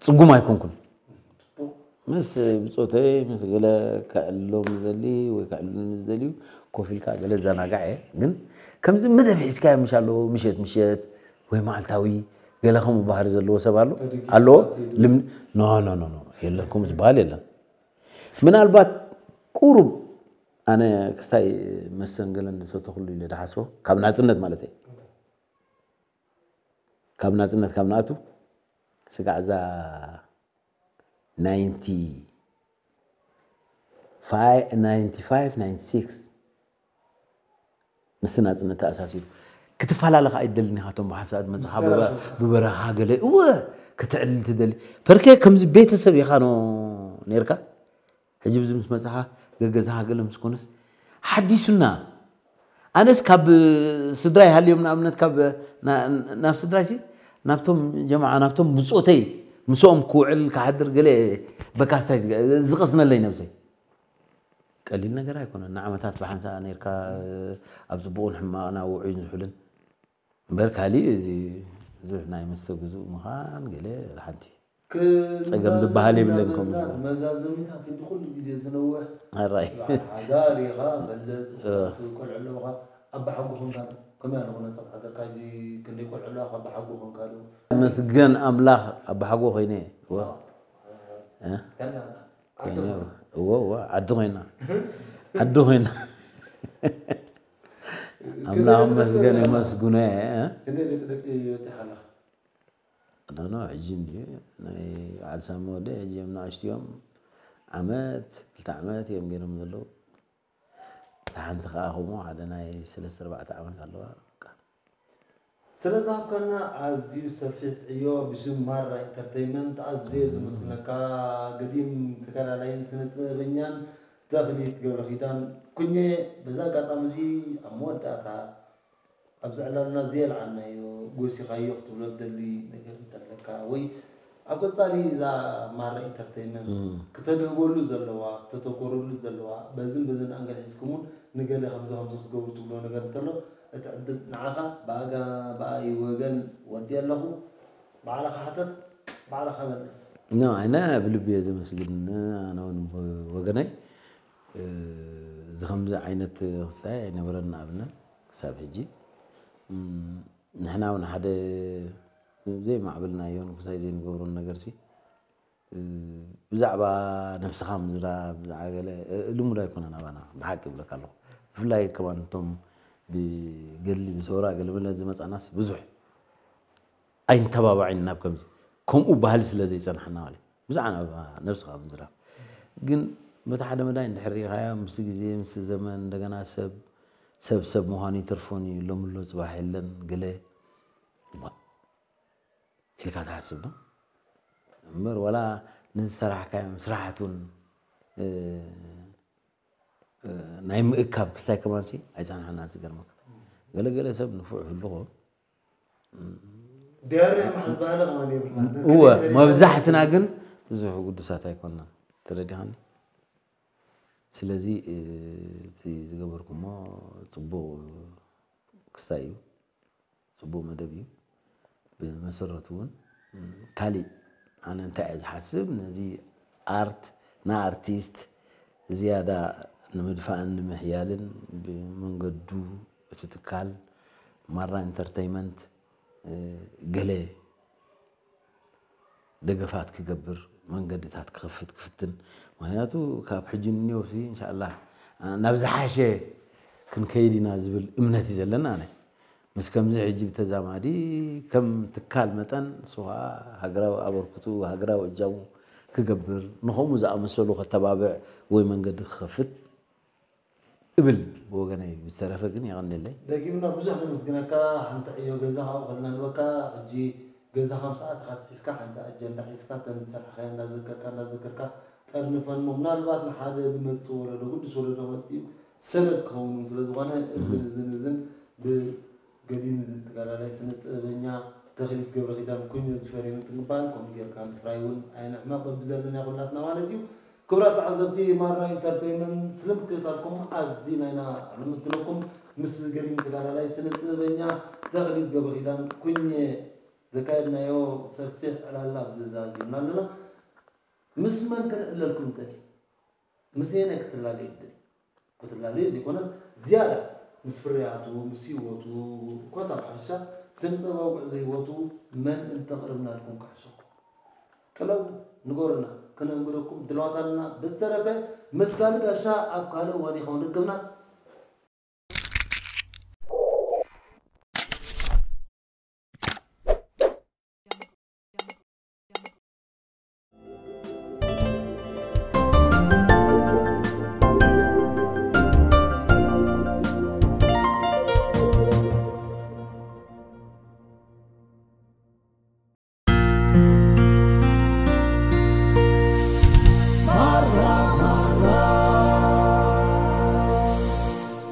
ጽጉም ኣይኮንኩን ምስ ብፆተይ ምስ ገለ ከዕልሎም ዝደሊ ወይ ከዕልሉኒ ዝደልዩ ኮፍ ኢልካ ገለ ዘናጋዕ እየ ግን ከምዚ መደብ ሒዝካዮ ምሽ ኣለዎ ምሸት ምሸት ወይ መዓልታዊ ገለ ከምኡ ባህሪ ዘለዎ ሰብ ኣሎ ኣለዎ ልም ኖ ኖ ኖ ኖ የለን ከምኡ ዝበሃል የለን ምናልባት ቁሩብ ኣነ ክስታይ መስተን ገለን ዝሰተኽሉ ኢለ ዝሓስቦ ካብ ናፅነት ማለት እየ ካብ ናፅነት ካብ ንኣቱ ስጋዕ እዛ ናይንቲ ፋይቭ ናይንቲ ሲክስ ምስቲ ናፅነት ተኣሳሲሩ ክትፈላለ ከዓ ይደልን ኢኻ እቶም ብሓሳድ መፅኻ ብበረኻ ገለ እወ ክትዕልል ትደሊ ፐርከ ከምዚ ቤተሰብ ኢኻ ኖ ነርካ ሕጂ ብዚ ምስ መፅኻ ገገዛኻ ገለ ምስ ኮነስ ሓዲሱና ኣነስ ካብ ስድራይ ሃልዮም ንኣብነት ካብ ናብ ስድራይ ሲ ናብቶም ጀማዓ ናብቶም ብፆተይ ምስኦም ክውዕል ክሓድር ገለ በካስታይ ዝቀስነለይ ነብሰይ ቀሊል ነገር ኣይኮነን ንዓመታት ብሓንሳእ ነርካ ኣብ ፅቡቕን ሕማቕን ኣብ ውዑይን ዝሑልን እምበር ካሊእ እዚ ብዙሕ ናይ መስተ ግዙእ ምዃን ገለ ሓንቲ ጸገም ዝበሃል የብለን ከምኡ ዝበሃል። መዛዘሚታት እንዲ ኩሉ ግዜ ዝነውሕ ኣራይ ሓዳር ኢኻ መለጥ ቆልዑ ኣለውኻ ኣባሓጎ ኮንካ ከመይ ኣሎ ኩነታት ሓደርካ ሕጂ ክንደይ ቆልዑ ኣለውኻ ኣባሓጎ ኮንካ ዶ መስገን ኣምላኽ ኣባሓጎ ኮይነ እወ እ? ከመይ ኣላ ኮይነ እወ እወ ዓዲ ኮይና ዓዲ ኮይና ኣምላኽ መስገን የመስግኖ እየ እ? ክንደይ ደቂ ደቂ በፂኻ ኣለኻ ኣዳኖ ሕጂ እንድዩ ናይ በዓል ሳሚ ወደ ሕጂ እዮም ንኣሽቱ እዮም። ዓመት፣ ክልተ ዓመት እዮም ገይሮም ዘለዉ። እታ ሓንቲ ከኣ ከምኡ ሓደ ናይ ሰለስተ ኣርባዕተ ዓመት ኣለዋ። በቃ። ስለ ዝሃብካና ኣዝዩ ሰፊሕ ዕዮ ብሽም ማራ ኢንተርተይመንት ኣዝየ ዘመስግነካ። ገዲም ተጋዳላይን ስነ ጥበበኛን ተኽሊት ገብረኺዳን ኩኘ፣ በዚ ኣጋጣሚ እዚ ኣብ መወዳእታ ኣብዚ ዕላልና ዘየልዓልናዮ ጎሲኻዮ ክትብሎ ትደሊ ነገር እንተለካ ወይ ኣብ ቀጻሊ እዛ ማራ ኢንተርተይመንት ክተድህበሉ ዘለዋ ክተተኮረሉ ዘለዋ በዝን በዝን ኣንገል ሒዝኩም እውን ንገለ ከምዚ ከምዚ ክትገብሩ ትብሎ ነገር እንተሎ እቲ ዕድል ንዓኻ ብኣጋ ብኣይ ወገን ወዲ ኣለኹ። ባዕልኻ ሓተት፣ ባዕልኻ መልስ። ኖ ኣነ ብልቢ እየ ዘመስግን። ኣነ እውን ብወገነይ እዚ ከምዚ ዓይነት ክስታይ ኣይነበረን። ንኣብነት ክሳብ ሕጂ ንሕና እውን ሓደ ዘይማዕበልናዮ ንኩሳይ ዘይንገብሮን ነገር ሲ ብዛዕባ ነብስኻ ምዝራብ ብዛዕባ ገለ ልሙድ ኣይኮነን ኣባና። ብሓቂ ይብለካ ኣለኹ። ብፍላይ ከማን እቶም ብገድሊ ብሰውራ ገለመለ ዝመፃናስ ብዙሕ ኣይንተባባዕን ናብ ከምዚ ከምኡ ባህሊ ስለ ዘይፀናሕና ማለት ብዛዕባ ነብስኻ ምዝራብ። ግን በቲ ሓደ መዳይ እንድሕር ሪኢኻዮ ምስ ግዜ ምስ ዘመን እንደገና ሰብ ሰብ ሰብ ምዃኑ ይተርፎን እዩ። ሎምሎ ፅባሕ የለን ገለ ኢልካ ትሓስብ ዶ? እምበር ዋላ ንዝሰራሕካዮም ስራሓት እውን ናይ ምእካብ ክስታይ ከማንሲ ኣይፀናሕና። ዝገርመካ ገለገለ ሰብ ንፉዕ ህልኾ ዲያሪ ምሓዝ ባህሊ ከማን የብልና። እወ መብዛሕትና ግን ብዙሕ ግዱሳት ኣይኮንና። ተረዲኻኒ? ስለዚ እቲ ዝገበርኩሞ ፅቡቕ ክስታይ እዩ። ፅቡቕ መደብ እዩ። ብመሰረቱ እውን ካሊእ ኣነ እንታይ እየ ዝሓስብ ነዚ ኣርት ንኣርቲስት ዝያዳ ንምድፋእን ንምሕያልን ብመንገዱ እቲ ትካል ማራ ኢንተርተይመንት ገለ ደገፋት ክገብር መንገድታት ክኸፍት ክፍትን። ምክንያቱ ካብ ሕጂ ንንዮሲ እንሻላ ናብ ዝሓሸ ክንከይድ ኢና ዝብል እምነት እዩ ዘለና። ኣነ ምስ ከምዚ ሕጂ ብተዛማዲ ከም ትካል መጠን ንሱ ከዓ ሃገራዊ ኣበርክቱ ሃገራዊ እጃሙ ክገብር ንኸምኡ ዝኣመሰሉ ከተባብዕ ወይ መንገዲ ክኸፍት እብል ብወገነይ። ብዝተረፈ ግን የቐንየለይ። ደጊምና ብዙሕ ነመስግነካ። ሓንቲ ዕዮ ገዛ ካብኡ ከልና ንበካ። ሕጂ ገዛኻ ምስ ኣተኻ ትሒዝካ ሓንቲ ኣጀንዳ ሒዝካ እተን ዝሰርሕኻዮ እንዳዘከርካ እንዳዘከርካ ጠርንፈን እሞ ምናልባት ንሓደ ዝመፅእ ወለዶ ግዱስ ወለዶ መፅኡ ሰነድ ክኸውን እውን ስለ ዝኾነ እዝን እዝን እዝን ብገዲም ተጋዳላይ ስነ ጥበበኛ ተኽሊት ገብረኺዳን ኩኘ ዝፈርየ ምጥንባን ከምኡ ጌርካ ምፍራይ እውን ኣይንሕመቕ በብዘለናዮ ኩላትና ማለት እዩ። ክቡራት ተዓዘብቲ ማራ ኢንተርተይመንት ስለ ምክትታልኩም ኣዚና ኢና ነመስግነኩም። ምስ ገዲም ተጋዳላይ ስነ ጥበበኛ ተኽሊት ገብረኺዳን ኩኘ ዘካየድናዮ ሰፊሕ ዕላላ ኣብዚ ዛዚምና ኣለና። ምስ መን ክንዕለልኩም ንደሊ? ምስ የነ ክትላለዩ ይደሊ? ክትላለዩ ዘይኮነስ ዝያዳ ምስ ፍርያቱ ምስ ህይወቱ ኮታ ብሓፈሻ ስነ ጥበባዊ ጉዕዞ ህይወቱ መን እንተቕርብናልኩም ክሕሸኩም? ጥለቡ ንገሩና፣ ክነንግረኩም ድልዋት ኣለና። ብዝተረፈ ምስ ካልእ ጋሻ ኣብ ካልእ እዋን ይኸውን ርክብና።